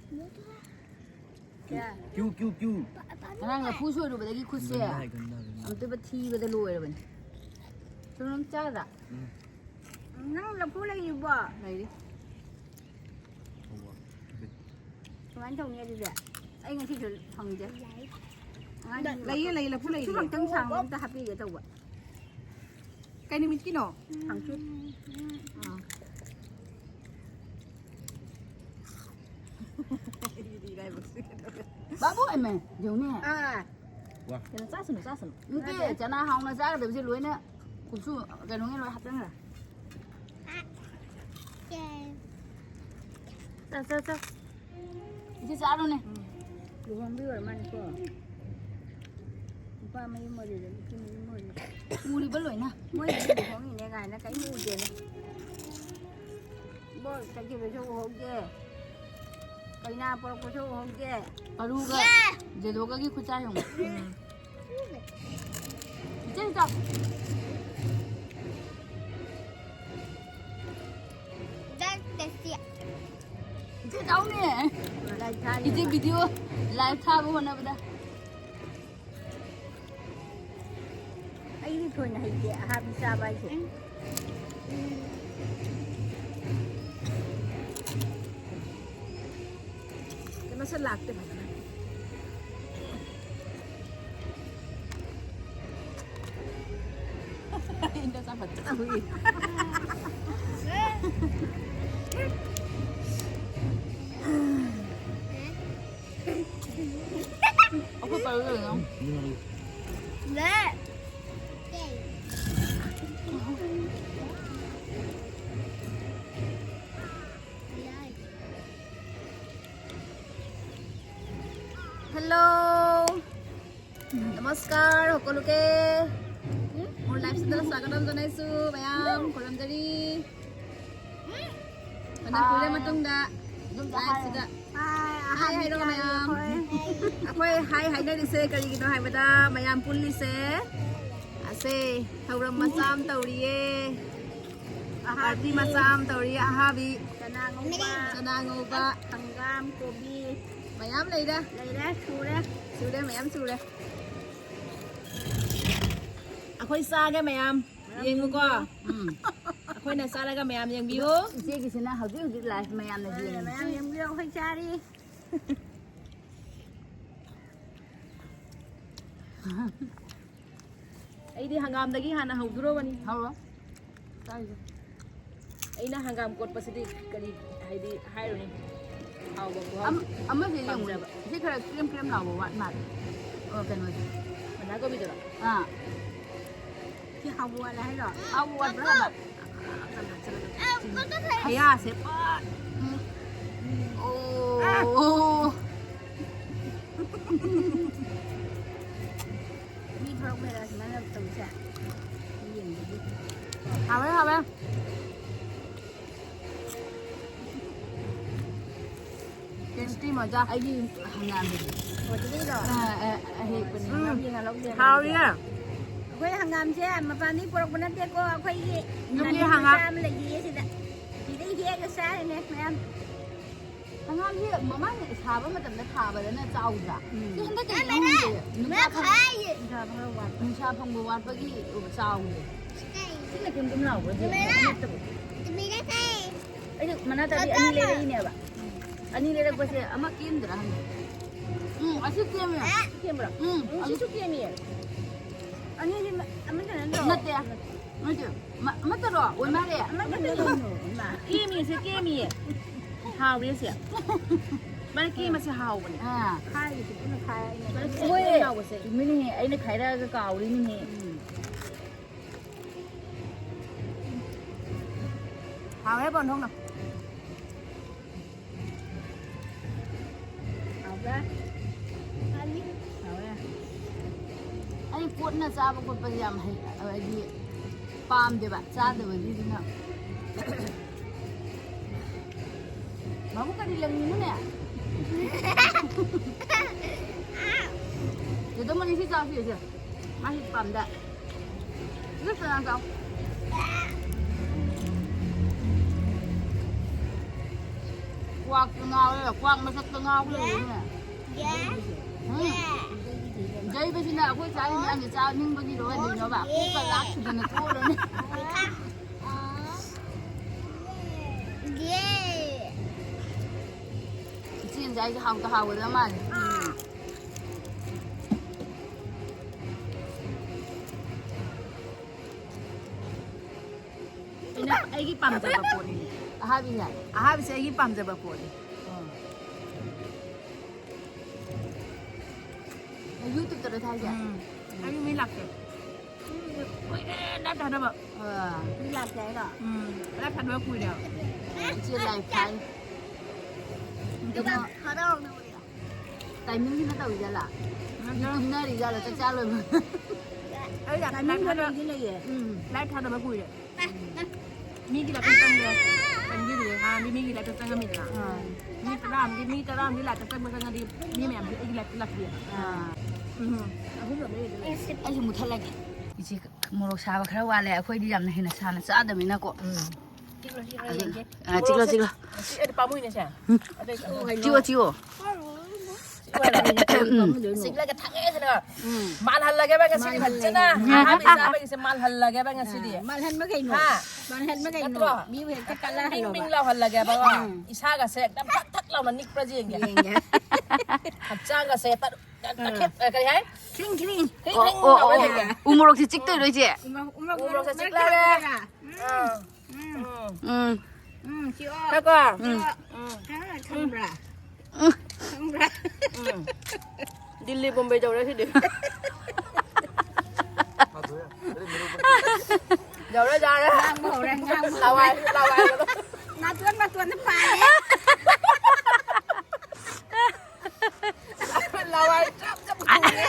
ꯃꯅꯤꯡ ꯀꯨꯝꯃꯨ꯫ ꯀꯌꯥ? ꯀ꯭ꯌꯨ, ꯀ꯭ꯌꯨ, ꯀ꯭ꯌꯨ꯫ ꯉꯔꯥꯡ ꯂꯐꯨ ꯁꯣꯏꯔꯨꯕꯗꯒꯤ ꯈꯨꯠꯁꯦ ꯒꯟꯗꯥ, ꯒꯟꯗꯥ꯫ ꯑꯝꯇꯣꯏꯕ ꯊꯤꯕꯗ ꯂꯣꯏꯔꯕꯅꯤ꯫ ꯁꯨꯝ ꯅꯪ ꯆꯥꯒꯗ꯭ꯔꯥ? ꯎꯝ꯫ ꯅꯪ ꯂꯐꯨ ꯂꯩꯔꯤꯕꯣ? ꯂꯩꯔꯤ꯫ ꯀꯃꯥꯏꯅ ꯇꯧꯅꯤ ꯑꯗꯨꯗꯤ? ꯑꯩ ꯉꯁꯤꯁꯨ ꯐꯪꯗꯦ꯫ ꯑꯉꯥꯡꯒꯤ ꯂꯩꯌꯦ, ꯂꯩꯌꯦ, ꯂꯐꯨ ꯂꯩꯔꯤ꯫ ꯁꯤ ꯈꯛꯇꯪ ꯁꯥꯡꯕ ꯑꯝꯇ ꯍꯥꯞꯄꯤꯒꯦ ꯇꯧꯕ꯫ ꯀꯩ ꯅꯨꯃꯤꯠꯀꯤꯅꯣ? ꯍꯪꯆꯤꯠ꯫ ꯑꯥ꯫ ꯕꯥꯕꯨ, ꯑꯦꯃꯦ, ꯌꯦꯡꯉꯨꯅꯦ꯫ ꯑꯥ꯫ ꯋꯥ꯫ ꯀꯩꯅꯣ ꯆꯥꯁꯅꯨ, ꯆꯥꯁꯅꯨ꯫ ꯅꯠꯇꯦ, ꯅꯠꯇꯦ꯫ ꯆꯅꯥ ꯍꯥꯎꯅ ꯆꯥꯒꯗꯕꯁꯦ ꯂꯣꯏꯅ ꯀꯨꯞꯁꯨ ꯀꯩꯅꯣꯉꯩ ꯂꯣꯏ ꯍꯥꯞꯆꯟꯈ꯭ꯔꯦ꯫ ꯆꯥ, ꯆꯥ, ꯆꯥ꯫ ꯏꯆꯦ ꯆꯥꯔꯣꯅꯦ꯫ ꯎꯝ꯫ ꯂꯨꯍꯣꯡꯕꯒꯤ ꯑꯣꯏꯔ ꯃꯥꯜꯂꯦꯀꯣ꯫ ꯅꯨꯄꯥ ꯃꯌꯨꯝ ꯑꯣꯏꯔꯤꯔ, ꯅꯨꯄꯤ ꯃꯌꯨꯝ ꯑꯣꯏꯔꯤꯔ? ꯎꯔꯤꯕ ꯂꯣꯏꯅ꯫ ꯃꯣꯏꯒꯤꯗꯤ ꯂꯨꯍꯣꯡꯉꯤꯅꯦ ꯀꯥꯏꯅ ꯀꯔꯤꯝ ꯎꯗꯦꯅꯦ꯫ ꯕꯣꯔ ꯆꯠꯈꯤꯕꯁꯨ ꯎꯍꯧꯗꯦ꯫ ꯀꯩꯅꯥ ꯄꯣꯔꯛꯄꯁꯨ ꯎꯍꯧꯗꯦ꯫ ꯑꯔꯨꯒ ꯖꯦꯗꯣꯒꯒꯤ ꯈꯨꯠꯆꯥ ꯌꯦꯡꯉꯨ꯫ ꯎꯝ꯫ ꯏꯆꯦ ꯆꯥꯎ꯫ That's tasty. ꯏꯆꯦ ꯆꯥꯎꯅꯦ꯫ Live ꯊꯥꯔꯤ꯫ ꯏꯆꯦ video live ꯊꯥꯕ ꯍꯣꯠꯅꯕꯗ꯫ ꯑꯩꯗꯤ ꯊꯣꯏꯅ ꯍꯩꯇꯦ ꯑꯍꯥꯕꯤ ꯆꯥꯕ ꯍꯥꯏꯁꯦ꯫ ꯃꯁꯛ ꯂꯥꯛꯇꯦ ꯐꯖꯅ꯫ ꯑꯩꯅ ꯆꯥꯎꯈꯠꯄ ꯇꯧꯏ꯫ ꯑꯩꯈꯣꯏ ꯄꯥꯏꯔꯨ ꯀꯩꯅꯣ? Hello, নমস্কাৰ সকলোকে। মোৰ live streamলৈ স্বাগতম জনাইছো, ময়াম, কৰমজাৰী। ꯃꯅꯤꯄꯨꯔꯗ ꯃꯇꯨꯡꯗ live ꯁꯤꯗ hi ꯍꯥꯏꯔꯣ ꯃꯌꯥꯝ꯫ ꯑꯩꯈꯣꯏ hi ꯍꯥꯏꯅꯔꯤꯁꯦ ꯀꯔꯤꯒꯤꯅꯣ ꯍꯥꯏꯕꯗ ꯃꯌꯥꯝ ꯄꯨꯜꯂꯤꯁꯦ ꯑꯁꯦ, ꯊꯧꯔꯝ ꯃꯆꯥ ꯑꯃ ꯇꯧꯔꯤꯌꯦ꯫ ꯄꯥꯔꯇꯤ ꯃꯆꯥ ꯑꯃ ꯇꯧꯔꯤꯌꯦ, ꯑꯍꯥꯕꯤ꯫ ꯆꯅꯥ ꯉꯧꯕ꯫ ꯆꯅꯥ ꯉꯧꯕ꯫ ꯍꯪꯒꯥꯝ, ꯀꯣꯕꯤ꯫ ꯃꯌꯥꯝ ꯂꯩꯔꯦ꯫ ꯂꯩꯔꯦ, ꯁꯨꯔꯦ꯫ ꯁꯨꯔꯦ, ꯃꯌꯥꯝ ꯁꯨꯔꯦ꯫ ꯑꯩꯈꯣꯏ ꯆꯥꯒꯦ ꯃꯌꯥꯝ꯫ ꯃꯌꯥꯝ ꯌꯦꯡꯉꯨꯀꯣ꯫ ꯌꯦꯡꯕꯤꯌꯨ꯫ ꯎꯝ꯫ ꯑꯩꯈꯣꯏꯅ ꯆꯥꯔꯒ ꯃꯌꯥꯝ ꯌꯦꯡꯕꯤꯌꯨ꯫ ꯏꯆꯦꯒꯤꯁꯤꯅ ꯍꯧꯖꯤꯛ ꯍꯧꯖꯤꯛ live ꯃꯌꯥꯝꯅ ꯌꯦꯡꯉꯤ꯫ ꯃꯌꯥꯝ ꯌꯦꯡꯕꯤꯌꯨ, ꯑꯩꯈꯣꯏ ꯆꯥꯔꯤ꯫ ꯑꯩꯗꯤ ꯍꯪꯒꯥꯝꯗꯒꯤ ꯍꯥꯟꯅ ꯍꯧꯗꯣꯔꯕꯅꯤ꯫ ꯍꯧꯔꯣ꯫ ꯆꯥꯔꯤꯁꯦ꯫ ꯑꯩꯅ ꯍꯪꯒꯥꯝ ꯀꯣꯠꯄꯁꯤꯗꯤ ꯀꯔꯤ ꯍꯥꯏꯗꯤ ꯍꯥꯏꯔꯨꯅꯤ? ꯍꯥꯎꯕ ꯈꯨꯍꯥꯎ ꯑꯃ-, ꯑꯃꯁꯦ ꯌꯦꯡꯉꯨꯅꯦ꯫ ꯄꯥꯝꯖꯕ꯫ ꯁꯤ ꯈꯔ ꯀ꯭ꯔꯦꯝ ꯀ꯭ꯔꯦꯝ ꯂꯥꯎꯕ ꯋꯥꯠ ꯃꯥꯜꯂꯦ꯫ ꯑꯣ, ꯀꯩꯅꯣꯁꯦ꯫ ꯕꯟꯙꯥꯀꯣꯕꯤꯗꯨꯔꯣ? ꯑꯥ꯫ ꯁꯤ ꯍꯥꯎꯕ ꯋꯥꯠꯂꯦ ꯍꯥꯏꯔꯣ? ꯍꯥꯎꯕ ꯋꯥꯠꯄ꯭ꯔꯥ ꯍꯥꯏꯕ? ꯍꯌꯥꯁꯦ ꯄꯠ꯫ ꯎꯝ꯫ ꯑꯣ꯫ ꯃꯤ ꯊꯣꯔꯛꯄꯩꯔ ꯁꯨꯃꯥꯏꯅ ꯇꯧꯔꯤꯁꯦ? ꯃꯤ ꯌꯦꯡꯕꯒꯤ꯫ ꯍꯥꯎꯋꯦ, ꯍꯥꯎꯋꯦ꯫ Tasty ꯃꯖꯥ꯫ ꯑꯩꯒꯤ ꯍꯪꯒꯥꯝꯗꯨꯗꯤ꯫ ꯑꯣ, ꯁꯤꯗꯩꯗꯣ? ꯑ, ꯑ, ꯑꯍꯦꯛꯄꯅꯦ꯫ ꯎꯝ꯫ ꯍꯪꯒꯥꯝ ꯌꯦꯡꯍꯜꯂꯧꯁꯦ꯫ ꯍꯥꯎꯔꯤꯌꯦ꯫ ꯑꯩꯈꯣꯏ ꯍꯪꯒꯥꯝꯁꯦ ꯃꯄꯥꯟꯗꯒꯤ ꯄꯨꯔꯛꯄ ꯅꯠꯇꯦꯀꯣ, ꯑꯩꯈꯣꯏꯒꯤ ꯌꯨꯝꯒꯤ ꯄꯥꯝꯕꯤ ꯍꯪꯒꯥꯝ꯫ ꯃꯆꯥ ꯑꯃ ꯂꯩꯌꯦ ꯁꯤꯗ꯫ ꯁꯤꯗꯩ ꯍꯦꯛꯑꯒ ꯆꯥꯔꯤꯅꯦ ꯃꯌꯥꯝ꯫ ꯍꯪꯒꯥꯝꯁꯦ ꯃꯃꯥꯡ ꯁꯥꯕ ꯃꯇꯝꯗ ꯊꯥꯕꯗꯅ ꯆꯥꯎꯗ꯭ꯔꯥ? ꯎꯝ꯫ ꯁꯤ ꯍꯟꯗꯛ ꯀꯩꯒꯤꯅꯣ ꯈꯪꯗꯦ꯫ ꯅꯨꯡꯁꯥ ꯐꯪ-, ꯅꯨꯡꯁꯥ ꯈꯔ ꯋꯥꯠꯄ꯫ ꯅꯨꯡꯁꯥ ꯐꯪꯕ ꯋꯥꯠꯄꯒꯤ ꯆꯥꯎꯗꯦ꯫ ꯁꯤꯅ ꯀꯦꯝ ꯀꯦꯝ ꯂꯥꯎꯕ꯭ꯔꯣ? ꯁꯤ ꯅꯠꯇꯕ꯫ ꯑꯩꯁꯨ ꯃꯅꯥ ꯇꯥꯕꯤ ꯑꯅꯤ ꯂꯩꯔꯛꯏꯅꯦꯕ꯫ ꯑꯅꯤ ꯂꯩꯔꯛꯄꯁꯦ ꯑꯃ ꯀꯦꯝꯗ꯭ꯔꯥ ꯍꯪꯉꯦ꯫ ꯎꯝ, ꯑꯁꯤ ꯀꯦꯝꯃꯦ꯫ ꯀꯦꯝꯕ꯭ꯔꯣ? ꯎꯝ, ꯎꯝ, ꯑꯁꯤ ꯁꯤꯁꯨ ꯀꯦꯝꯃꯤꯌꯦ꯫ ꯑꯅꯤꯁꯤ ꯃ-, ꯑꯃꯠꯇ ꯅꯠꯇ꯭ꯔꯣ? ꯅꯠꯇꯦ꯫ ꯅꯠꯇꯦ꯫ ꯃ-, ꯑꯃꯠꯇꯔꯣ? ꯑꯣꯏ ꯃꯥꯜꯂꯦ꯫ ꯑꯃꯠꯇ ꯅꯠꯇ꯭ꯔꯣ? ꯏꯃꯥ꯫ ꯀꯦꯝꯃꯤꯁꯦ, ꯀꯦꯝꯃꯤꯌꯦ꯫ ꯍꯥꯎꯔꯦ ꯁꯦ꯫ ꯃꯥꯅ ꯀꯦꯝꯕꯁꯦ ꯍꯥꯎꯕꯅꯦ꯫ ꯑꯥ꯫ ꯈꯥꯏꯔꯤꯁꯦ ꯄꯨꯟꯅ ꯈꯥꯏꯔ ꯑꯩꯅ ꯃꯥꯅ ꯀꯦꯝꯕꯁꯦ ꯍꯣꯏ꯫ ꯍꯥꯎꯕꯁꯦ꯫ ꯆꯨꯝꯃꯤꯅꯦꯍꯦ꯫ ꯑꯩꯅ ꯈꯥꯏꯔꯛꯑꯒ ꯀꯥꯎꯔꯤꯅꯤꯅꯦꯍꯦ꯫ ꯎꯝ꯫ ꯍꯥꯎꯔꯦ ꯄꯣꯟꯊꯣꯡꯅ꯫ ꯍꯥꯎꯕ꯭ꯔꯥ? ꯍꯥꯎꯋꯦ꯫ ꯑꯩ ꯀꯣꯠꯅ ꯆꯥꯕ ꯈꯣꯠꯄꯁꯦ ꯌꯥꯝ ꯍꯩ, ꯍꯥꯏꯗꯤ ꯄꯥꯝꯗꯦꯕ, ꯆꯥꯗꯕꯒꯤ꯫ ꯑꯗꯨꯅ ꯃꯥꯕꯨ ꯀꯔꯤ ꯂꯪꯉꯤꯅꯣꯅꯦ? ꯆꯦ ꯇꯣꯝꯕ, ꯁꯤ ꯆꯥꯁꯤ, ꯁꯦ꯫ ꯃꯥ ꯍꯤꯠ ꯄꯥꯝꯗ꯫ ꯀ꯭ꯋꯥꯛꯇ ꯉꯥꯎꯔꯦ, ꯀ꯭ꯋꯥꯛ ꯃꯁꯛꯇ ꯉꯥꯎꯔꯦ꯫ ꯎꯝ꯫ ꯌꯩꯕꯁꯤꯅ ꯑꯩꯈꯣꯏ ꯆꯥꯔꯤ ꯃꯌꯥꯝꯁꯦ ꯆꯥꯅꯤꯡꯕꯒꯤꯔꯣ ꯀꯔꯤꯅꯣꯕ? ꯀꯣꯛꯀ ꯂꯥꯛꯈꯤꯗꯅ ꯊꯣꯛꯑꯔꯣꯏꯅꯦ꯫ ꯏꯆꯦꯅ ꯆꯥꯏꯁꯦ ꯍꯥꯎꯇ ꯍꯥꯎꯒꯗꯕ ꯃꯥꯜꯂꯦ꯫ ꯑꯩꯅ, ꯑꯩꯒꯤ ꯄꯥꯝꯖꯕ ꯄꯣꯠꯅꯤ꯫ ꯑꯍꯥꯕꯤꯁꯦ? ꯑꯍꯥꯕꯤꯁꯦ ꯑꯩꯒꯤ ꯄꯥꯝꯖꯕ ꯄꯣꯠꯅꯤ꯫ ꯅꯪ YouTube-ꯇꯔꯣ ꯊꯥꯏꯁꯦ? ꯎꯝ꯫ ꯑꯩ ꯃꯤ ꯂꯥꯛꯇꯦ꯫ ꯎꯝ, ꯀꯨꯏꯔꯦ live ꯊꯥꯗꯕ꯫ ꯑꯥ꯫ ꯃꯤ ꯂꯥꯛꯇꯦ ꯍꯥꯏꯔꯣ? ꯎꯝ, live ꯊꯥꯗꯕ ꯀꯨꯏꯔꯦ꯫ ꯏꯆꯦ live ꯊꯥꯏ꯫ ꯑꯗꯨꯒ ꯀꯩꯅꯣ, ꯍꯔꯥꯎꯅ ꯎꯔꯦ꯫ Timing-ꯁꯤꯅ ꯇꯧꯔꯤꯖꯥꯠꯂꯥ? ꯅꯠꯇ꯭ꯔꯒ ꯇꯨꯝꯅꯔꯤꯖꯥꯠꯂꯥ ꯆꯥꯛ ꯆꯥ ꯂꯣꯏꯕ? ꯑꯩ ꯌꯥꯝ timing-ꯊꯥꯗꯕ ꯂꯩꯗꯤ ꯂꯩꯌꯦ꯫ ꯎꯝ꯫ Live ꯊꯥꯗꯕ ꯀꯨꯏꯔꯦ꯫ ꯃꯤꯒꯤ live-ꯇ ꯆꯪꯉꯦ꯫ ꯆꯪꯕꯤꯔꯤꯌꯦ꯫ ꯍꯥꯟꯅꯗꯤ ꯃꯤꯒꯤ live-ꯇ ꯆꯪꯉꯝꯃꯤꯗꯅ꯫ ꯑꯥ꯫ ꯃꯤ ꯇꯔꯥ ꯑꯃꯒꯤ, ꯃꯤ ꯇꯔꯥ ꯑꯃꯒꯤ live-ꯇ ꯆꯪꯕ ꯆꯪꯉꯗꯤ ꯃꯤ ꯃꯌꯥꯝꯁꯦ ꯑꯩꯒꯤ live-ꯇ ꯂꯥꯛꯄꯤꯌꯦꯕ꯫ ꯑꯥ꯫ ꯎꯝ꯫ ꯑꯍꯨꯝꯂꯛ ꯃꯔꯤꯔꯛ ꯂꯩꯌꯦ꯫ ꯑꯩꯁꯨ ꯃꯨꯊꯠꯂꯒꯦ꯫ ꯏꯆꯦ, ꯃꯣꯔꯣꯛ ꯁꯥꯕ ꯈꯔ ꯋꯥꯠꯂꯦ꯫ ꯑꯩꯈꯣꯏꯗꯤ ꯌꯥꯝꯅ ꯍꯦꯟꯅ ꯁꯥꯅ ꯆꯥꯗꯕꯅꯤꯅꯀꯣ꯫ ꯎꯝ꯫ ꯆꯤꯛꯂꯣ, ꯆꯤꯛꯂꯣ, ꯌꯦꯡꯒꯦ꯫ ꯑꯥ, ꯆꯤꯛꯂꯣ, ꯆꯤꯛꯂꯣ꯫ ꯃꯣꯔꯣꯛꯁꯦ꯫ ꯑꯁꯤ ꯑꯩꯗꯤ ꯄꯥꯝꯃꯨꯏꯅꯦ ꯁꯦ꯫ ꯎꯝ꯫ ꯑꯗꯩ ꯆꯤꯛꯑꯣ ꯀꯩꯅꯣ꯫ ꯆꯤꯛꯑꯣ, ꯆꯤꯛꯑꯣ꯫ ꯎꯝ꯫ ꯆꯤꯛꯂꯒ ꯊꯥꯡꯉꯦꯗꯅ꯫ ꯎꯝ꯫ ꯃꯥꯜꯍꯜꯂꯒꯦꯕ ꯉꯁꯤꯗꯤ ꯃꯥꯜꯍꯜꯂꯦ꯫ ꯐꯖꯅ꯫ ꯎꯝ꯫ ꯑꯍꯥꯕꯤ ꯆꯥꯕꯒꯤꯁꯦ ꯃꯥꯜꯍꯜꯂꯒꯦꯕ ꯉꯁꯤꯗꯤ꯫ ꯑꯥ, ꯃꯥꯜꯍꯟꯕ ꯀꯩꯅꯣ? ꯍꯥ? ꯃꯥꯜꯍꯟꯕ ꯀꯩꯅꯣ? ꯅꯠꯇ꯭ꯔꯣ? ꯃꯤꯕꯨ ꯍꯦꯛꯇ ꯀꯜꯂ ꯕꯤꯡ ꯕꯤꯡ ꯍꯜꯂꯣꯕ꯫ ꯂꯥꯎꯍꯜꯂꯒꯦꯕꯀꯣ꯫ ꯎꯝ꯫ ꯏꯁꯥꯒꯁꯦ ꯍꯦꯛꯇ ꯊꯛ ꯊꯛ ꯂꯥꯎꯅ ꯅꯤꯛꯄ꯭ꯔꯥ ꯌꯦꯡꯒꯦ꯫ ꯌꯦꯡꯒꯦ꯫ ꯍꯛꯆꯥꯡꯒꯁꯦ ꯍꯦꯛꯇ ꯀꯩ ꯍꯥꯏ? ꯈ꯭ꯔꯤꯡ ꯈ꯭ꯔꯤꯡ꯫ ꯈ꯭ꯔꯤꯡ ꯑꯣ, ꯈ꯭ꯔꯤꯡ ꯑꯣ, ꯂꯥꯎꯔ ꯑꯣ꯫ ꯌꯦꯡꯒꯦ꯫ ꯎ ꯃꯣꯔꯣꯛꯁꯦ ꯆꯤꯛꯇꯣꯏꯔꯣ, ꯏꯆꯦ? ꯎ ꯃꯣꯔꯣꯛ, ꯎ ꯃꯣꯔꯣꯛꯁꯦ ꯃꯔꯛ ꯆꯤꯛꯂꯒꯦ꯫ ꯊꯥꯗꯔꯒ꯫ ꯎꯝ꯫ ꯎꯝ꯫ ꯎꯝ꯫ ꯎꯝ, ꯁꯤꯑꯣ꯫ ꯉꯥꯏꯈꯣ꯫ ꯎꯝ꯫ ꯁꯤꯑꯣ꯫ ꯎꯝ꯫ ꯈꯪꯕ꯭ꯔꯥ? ꯎꯝ꯫ ꯈꯪꯕ꯭ꯔꯥ? ꯎꯝ꯫ ꯗꯤꯜꯂꯤ ꯕꯣꯝꯕꯦ ꯇꯧꯔꯦ ꯁꯤꯗꯤ꯫ ꯌꯧꯔꯦ, ꯌꯧꯔꯦ꯫ ꯉꯥꯡꯕ ꯍꯧꯔꯦ, ꯉꯥꯡꯕ ꯍꯧꯔꯦ꯫ ꯂꯋꯥꯏ, ꯂꯋꯥꯏ꯫ ꯅꯥꯇꯣꯟ ꯃꯇꯣꯟꯗ ꯄꯥꯏꯔꯦ꯫ ꯂꯋꯥꯏ ꯆꯞ ꯆꯞ ꯈꯨꯝꯃꯦ꯫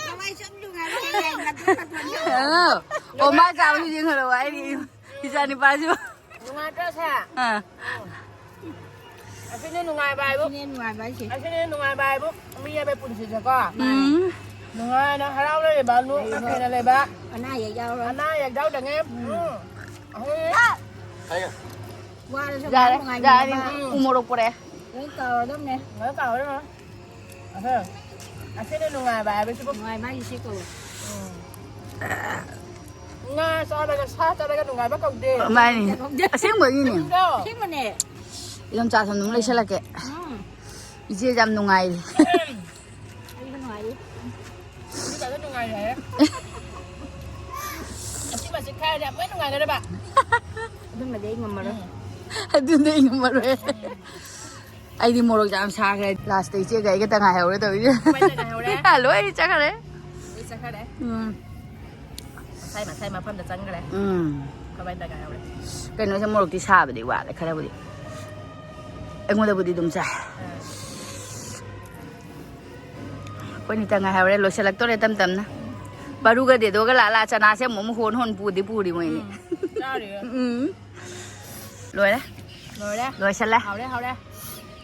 ꯂꯋꯥꯏ ꯆꯞ ꯅꯨꯡꯉꯥꯏꯔꯦ, ꯅꯥꯇꯣꯟ ꯃꯇꯣꯟꯗ꯫ ꯑꯣ, ꯑꯣ, ꯃꯥ ꯆꯥꯕꯁꯨ ꯌꯦꯡꯍꯜꯂꯣ ꯍꯥꯏꯔꯤ ꯏꯆꯥ ꯅꯨꯄꯥꯁꯨ꯫ ꯅꯨꯡꯉꯥꯏꯇ꯭ꯔꯣ ꯁꯦ? ꯑꯥ꯫ ꯑꯁꯤꯅꯦ ꯅꯨꯡꯉꯥꯏꯕ ꯍꯥꯏꯕꯨ꯫ ꯑꯁꯤꯅꯦ ꯅꯨꯡꯉꯥꯏꯕ ꯍꯥꯏꯁꯦ꯫ ꯑꯁꯤꯅꯦ ꯅꯨꯡꯉꯥꯏꯕ ꯍꯥꯏꯕꯨ꯫ ꯃꯤ ꯑꯃꯒꯤ ꯄꯨꯟꯁꯤꯁꯦꯀꯣ꯫ ꯎꯝ꯫ ꯅꯨꯡꯉꯥꯏꯅ ꯍꯔꯥꯎꯅ ꯂꯩꯕ, ꯅꯣꯛꯅ ꯈꯦꯅ ꯂꯩꯕ꯫ ꯑꯅꯥ ꯑꯌꯦꯛ ꯌꯥꯎꯔꯣꯏ꯫ ꯑꯅꯥ ꯑꯌꯦꯛ ꯌꯥꯎꯗꯉꯩ꯫ ꯎꯝ꯫ ꯑꯩꯈꯣꯏ ꯋꯥꯔꯁꯨ ꯌꯥꯔꯦ, ꯅꯨꯡꯉꯥꯏꯅꯕ꯫ ꯌꯥꯔꯦ꯫ ꯎꯝ꯫ ꯎ ꯃꯣꯔꯣꯛ ꯄꯨꯔꯛꯑꯦ꯫ ꯂꯣꯏ ꯀꯥꯎꯔꯗꯝꯅꯦ꯫ ꯂꯣꯏ ꯀꯥꯎꯔꯗꯝꯅꯦ꯫ ꯑꯍꯦ꯫ ꯑꯁꯤꯅ ꯅꯨꯡꯉꯥꯏꯕ ꯍꯥꯏꯕꯁꯤꯕꯨ꯫ ꯅꯨꯡꯉꯥꯏꯕ ꯍꯥꯏꯁꯦ ꯁꯤ ꯀꯧꯋꯦ꯫ ꯎꯝ꯫ ꯉꯥ ꯆꯥꯔꯒ, ꯁꯥ ꯆꯥꯔꯒ ꯅꯨꯡꯉꯥꯏꯕ ꯀꯧꯗꯦ꯫ ꯃꯥꯅꯤ꯫ ꯀꯧꯗꯦ꯫ ꯑꯁꯦꯡꯕꯒꯤꯅꯦ꯫ ꯅꯠꯇ꯭ꯔꯣ? ꯑꯁꯦꯡꯕꯅꯦ꯫ ꯏꯗꯣꯝꯆꯥ ꯁꯣꯝꯗ ꯑꯃꯨꯛ ꯂꯩꯁꯜꯂꯛꯀꯦ꯫ ꯎꯝ꯫ ꯏꯆꯦꯁꯦ ꯌꯥꯝ ꯅꯨꯡꯉꯥꯏꯔꯤ꯫ ꯑꯩꯁꯨ ꯅꯨꯡꯉꯥꯏꯔꯤ꯫ ꯑꯗꯨ ꯀꯩꯗꯧ ꯅꯨꯡꯉꯥꯏꯔꯤ ꯍꯥꯏꯔꯦ? ꯑꯁꯤ ꯃꯆꯤꯠ ꯈꯥꯏꯔꯗꯤ ꯌꯥꯝ ꯂꯣꯏ ꯅꯨꯡꯉꯥꯏꯒꯗꯕ꯫ ꯑꯗꯨꯃꯗꯤ ꯑꯩ ꯉꯝꯃꯔꯣꯏ꯫ ꯎꯝ꯫ ꯑꯗꯨꯗꯤ ꯑꯩ ꯉꯝꯃꯔꯣꯏ꯫ ꯑꯩꯗꯤ ꯃꯣꯔꯣꯛ ꯌꯥꯝ ꯁꯥꯈ꯭ꯔꯦ꯫ ꯂꯥꯁꯇ ꯏꯆꯦꯒ ꯑꯩ ꯈꯛꯇ ꯉꯥꯏꯍꯧꯔꯦ ꯇꯧꯔꯤꯁꯦ꯫ ꯀꯃꯥꯏꯅ ꯉꯥꯏꯍꯧꯔꯦ? ꯂꯣꯏ ꯆꯠꯈ꯭ꯔꯦ꯫ ꯂꯣꯏ ꯆꯠꯈ꯭ꯔꯦ꯫ ꯎꯝ꯫ ꯃꯁꯥꯏ ꯃꯁꯥꯏ ꯃꯐꯝꯗ ꯆꯪꯈ꯭ꯔꯦ꯫ ꯎꯝ꯫ ꯀꯃꯥꯏꯅ ꯉꯥꯏꯍꯧꯔꯦ? ꯀꯩꯅꯣꯁꯦ ꯃꯣꯔꯣꯛꯇꯤ ꯁꯥꯕꯗꯤ ꯋꯥꯠꯂꯦ ꯈꯔꯕꯨꯗꯤ꯫ ꯑꯩꯉꯣꯟꯗꯕꯨꯗꯤ ꯑꯗꯨꯝ ꯆꯥꯏ꯫ ꯑꯥ꯫ ꯑꯩꯈꯣꯏꯅꯤ ꯇ ꯉꯥꯏꯍꯧꯔꯦ, ꯂꯣꯏꯁꯤꯜꯂꯛꯇꯣꯔꯦ ꯇꯞ ꯇꯞꯅ꯫ ꯄꯥꯔꯨꯒ ꯗꯦꯗꯣꯒ ꯂꯥꯛꯂ ꯆꯅꯥꯁꯦ ꯑꯃꯨꯛ ꯑꯃꯨꯛ ꯍꯣꯟ ꯍꯣꯟ ꯄꯨꯗꯤ ꯄꯨꯔꯤ ꯃꯣꯏꯅꯤ꯫ ꯎꯝ, ꯆꯥꯔꯤꯔ? ꯎꯝ꯫ ꯂꯣꯏꯔꯦ꯫ ꯂꯣꯏꯔꯦ꯫ ꯂꯣꯏꯁꯜꯂꯦ꯫ ꯍꯥꯎꯔꯦ, ꯍꯥꯎꯔꯦ꯫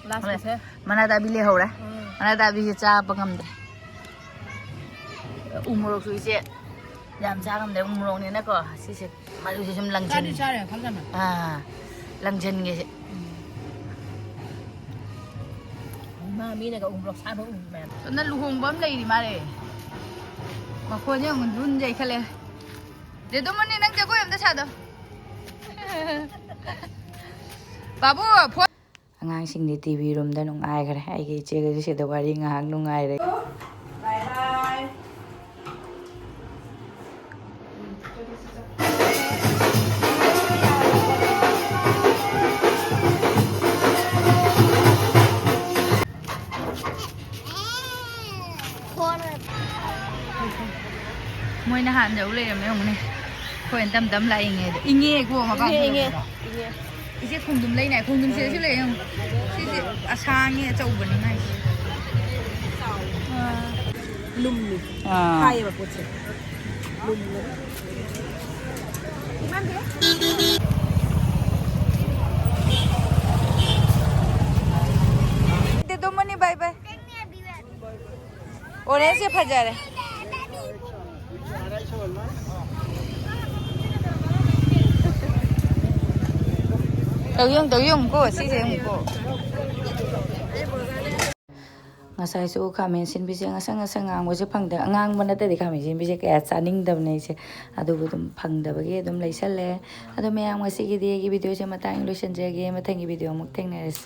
ꯂꯥꯁꯀꯤꯁꯦ꯫ ꯃꯅꯥ ꯇꯥꯕꯤ ꯂꯩꯍꯧꯔꯦ꯫ ꯎꯝ꯫ ꯃꯅꯥ ꯇꯥꯕꯤꯁꯦ ꯆꯥꯕ ꯉꯝꯗ꯭ꯔꯦ꯫ ꯎ ꯃꯣꯔꯣꯛꯁꯨ ꯏꯆꯦ ꯌꯥꯝ ꯆꯥ ꯉꯝꯗ꯭ꯔꯦ꯫ ꯎ ꯃꯣꯔꯣꯛꯅꯤꯅꯀꯣ ꯁꯤꯁꯦ ꯃꯔꯨꯁꯦ ꯁꯨꯝ ꯂꯪꯁꯤꯟ-, ꯆꯥꯗꯤ ꯆꯥꯔꯦ ꯐꯖꯅ꯫ ꯑꯥ, ꯂꯪꯁꯤꯟꯒꯦꯁꯦ꯫ ꯎꯝ꯫ ꯃꯥ ꯃꯤꯅꯒ ꯎ ꯃꯣꯔꯣꯛ ꯁꯥꯕ ꯎꯕ ꯃꯌꯥꯝ꯫ ꯁꯣꯝꯗ ꯂꯨꯍꯣꯡꯕ ꯑꯃ ꯂꯩꯔꯤ ꯃꯥꯜꯂꯦ꯫ ꯃꯈꯣꯟꯁꯦ ꯑꯃꯨꯛ ꯔꯨꯟ ꯌꯩꯈꯠꯂꯦ꯫ ꯗꯦꯗꯣꯃꯅꯤ, ꯅꯪ ꯖꯒꯣꯏ ꯑꯝꯇ ꯁꯥꯗꯣ꯫ ꯕꯥꯕꯨ, ꯐꯣꯟ꯫ ꯑꯉꯥꯡꯁꯤꯡꯗꯤ ꯇꯤ ꯚꯤ ꯔꯨꯝꯗ ꯅꯨꯡꯉꯥꯏꯈ꯭ꯔꯦ꯫ ꯑꯩꯒꯤ ꯏꯆꯦꯒꯁꯨ ꯁꯤꯗ ꯋꯥꯔꯤ ꯉꯥꯏꯍꯥꯛ ꯅꯨꯡꯉꯥꯏꯔꯦ꯫ ꯕꯥꯏ ꯕꯥꯏ꯫ ꯃꯣꯏꯅ ꯍꯥꯟꯅ ꯌꯧ ꯂꯩꯔꯝꯃꯦ ꯌꯦꯡꯉꯨꯅꯦ꯫ ꯑꯩꯈꯣꯏꯅ ꯇꯝ ꯇꯝ ꯂꯥꯛꯏꯉꯩꯗ꯫ ꯏꯪꯉꯦꯀꯣ ꯃꯄꯥꯟ ꯏꯪꯉꯦ, ꯏꯪꯉꯦ, ꯊꯣꯛꯂꯛꯄꯗꯣ꯫ ꯏꯪꯉꯦ꯫ ꯏꯆꯦ ꯈꯣꯡꯗ꯭ꯔꯨꯝ ꯂꯩꯅꯦ꯫ ꯈꯣꯡꯗ꯭ꯔꯨꯝ ꯁꯤꯗꯁꯨ ꯂꯩ ꯌꯦꯡꯉꯨ꯫ ꯁꯤꯁꯦ ꯑꯁꯥꯡꯉꯦ, ꯑꯆꯧꯕꯅꯤ ꯃꯥꯏꯁꯦ꯫ ꯑꯥ꯫ ꯂꯨꯝꯃꯤ꯫ ꯑꯥ꯫ ꯍꯥꯏꯌꯦꯕ ꯄꯣꯠꯁꯦ꯫ ꯂꯨꯝꯃꯦ꯫ ꯗꯦꯗꯣꯃꯅꯤ, ꯕꯥꯏ ꯕꯥꯏ꯫ ꯑꯣꯔꯦꯟꯖꯁꯦ ꯐꯖꯔꯦ꯫ ꯇꯧ ꯌꯦꯡꯉꯨ, ꯇꯧ ꯌꯦꯡꯉꯨꯀꯣ, ꯁꯤꯁꯦ ꯌꯦꯡꯉꯨꯀꯣ꯫ ꯉꯁꯥꯏꯁꯨ ꯈꯥꯃꯦꯟ ꯁꯤꯟꯕꯤꯁꯦ ꯉꯁꯪ ꯉꯁꯪ ꯉꯥꯡꯕꯁꯦ ꯐꯪꯗꯦ꯫ ꯑꯉꯥꯡꯕ ꯅꯠꯇꯗꯤ ꯈꯥꯃꯦꯟ ꯁꯤꯟꯕꯤꯁꯦ ꯀꯌꯥ ꯆꯥꯅꯤꯡꯗꯕꯅꯦ ꯑꯩꯁꯦ꯫ ꯑꯗꯨꯕꯨ ꯑꯗꯨꯝ ꯐꯪꯗꯕꯒꯤ ꯑꯗꯨꯝ ꯂꯩꯁꯜꯂꯦ꯫ ꯑꯗꯣ ꯃꯌꯥꯝ, ꯉꯁꯤꯒꯤꯗꯤ ꯑꯩꯒꯤ ꯚꯤꯗꯤꯑꯣꯁꯦ ꯃꯇꯥꯡ ꯂꯣꯏꯁꯤꯟꯖꯔꯒꯦ꯫ ꯃꯊꯪꯒꯤ ꯚꯤꯗꯤꯑꯣ ꯑꯃꯨꯛ ꯊꯦꯡꯅꯔꯁꯤ꯫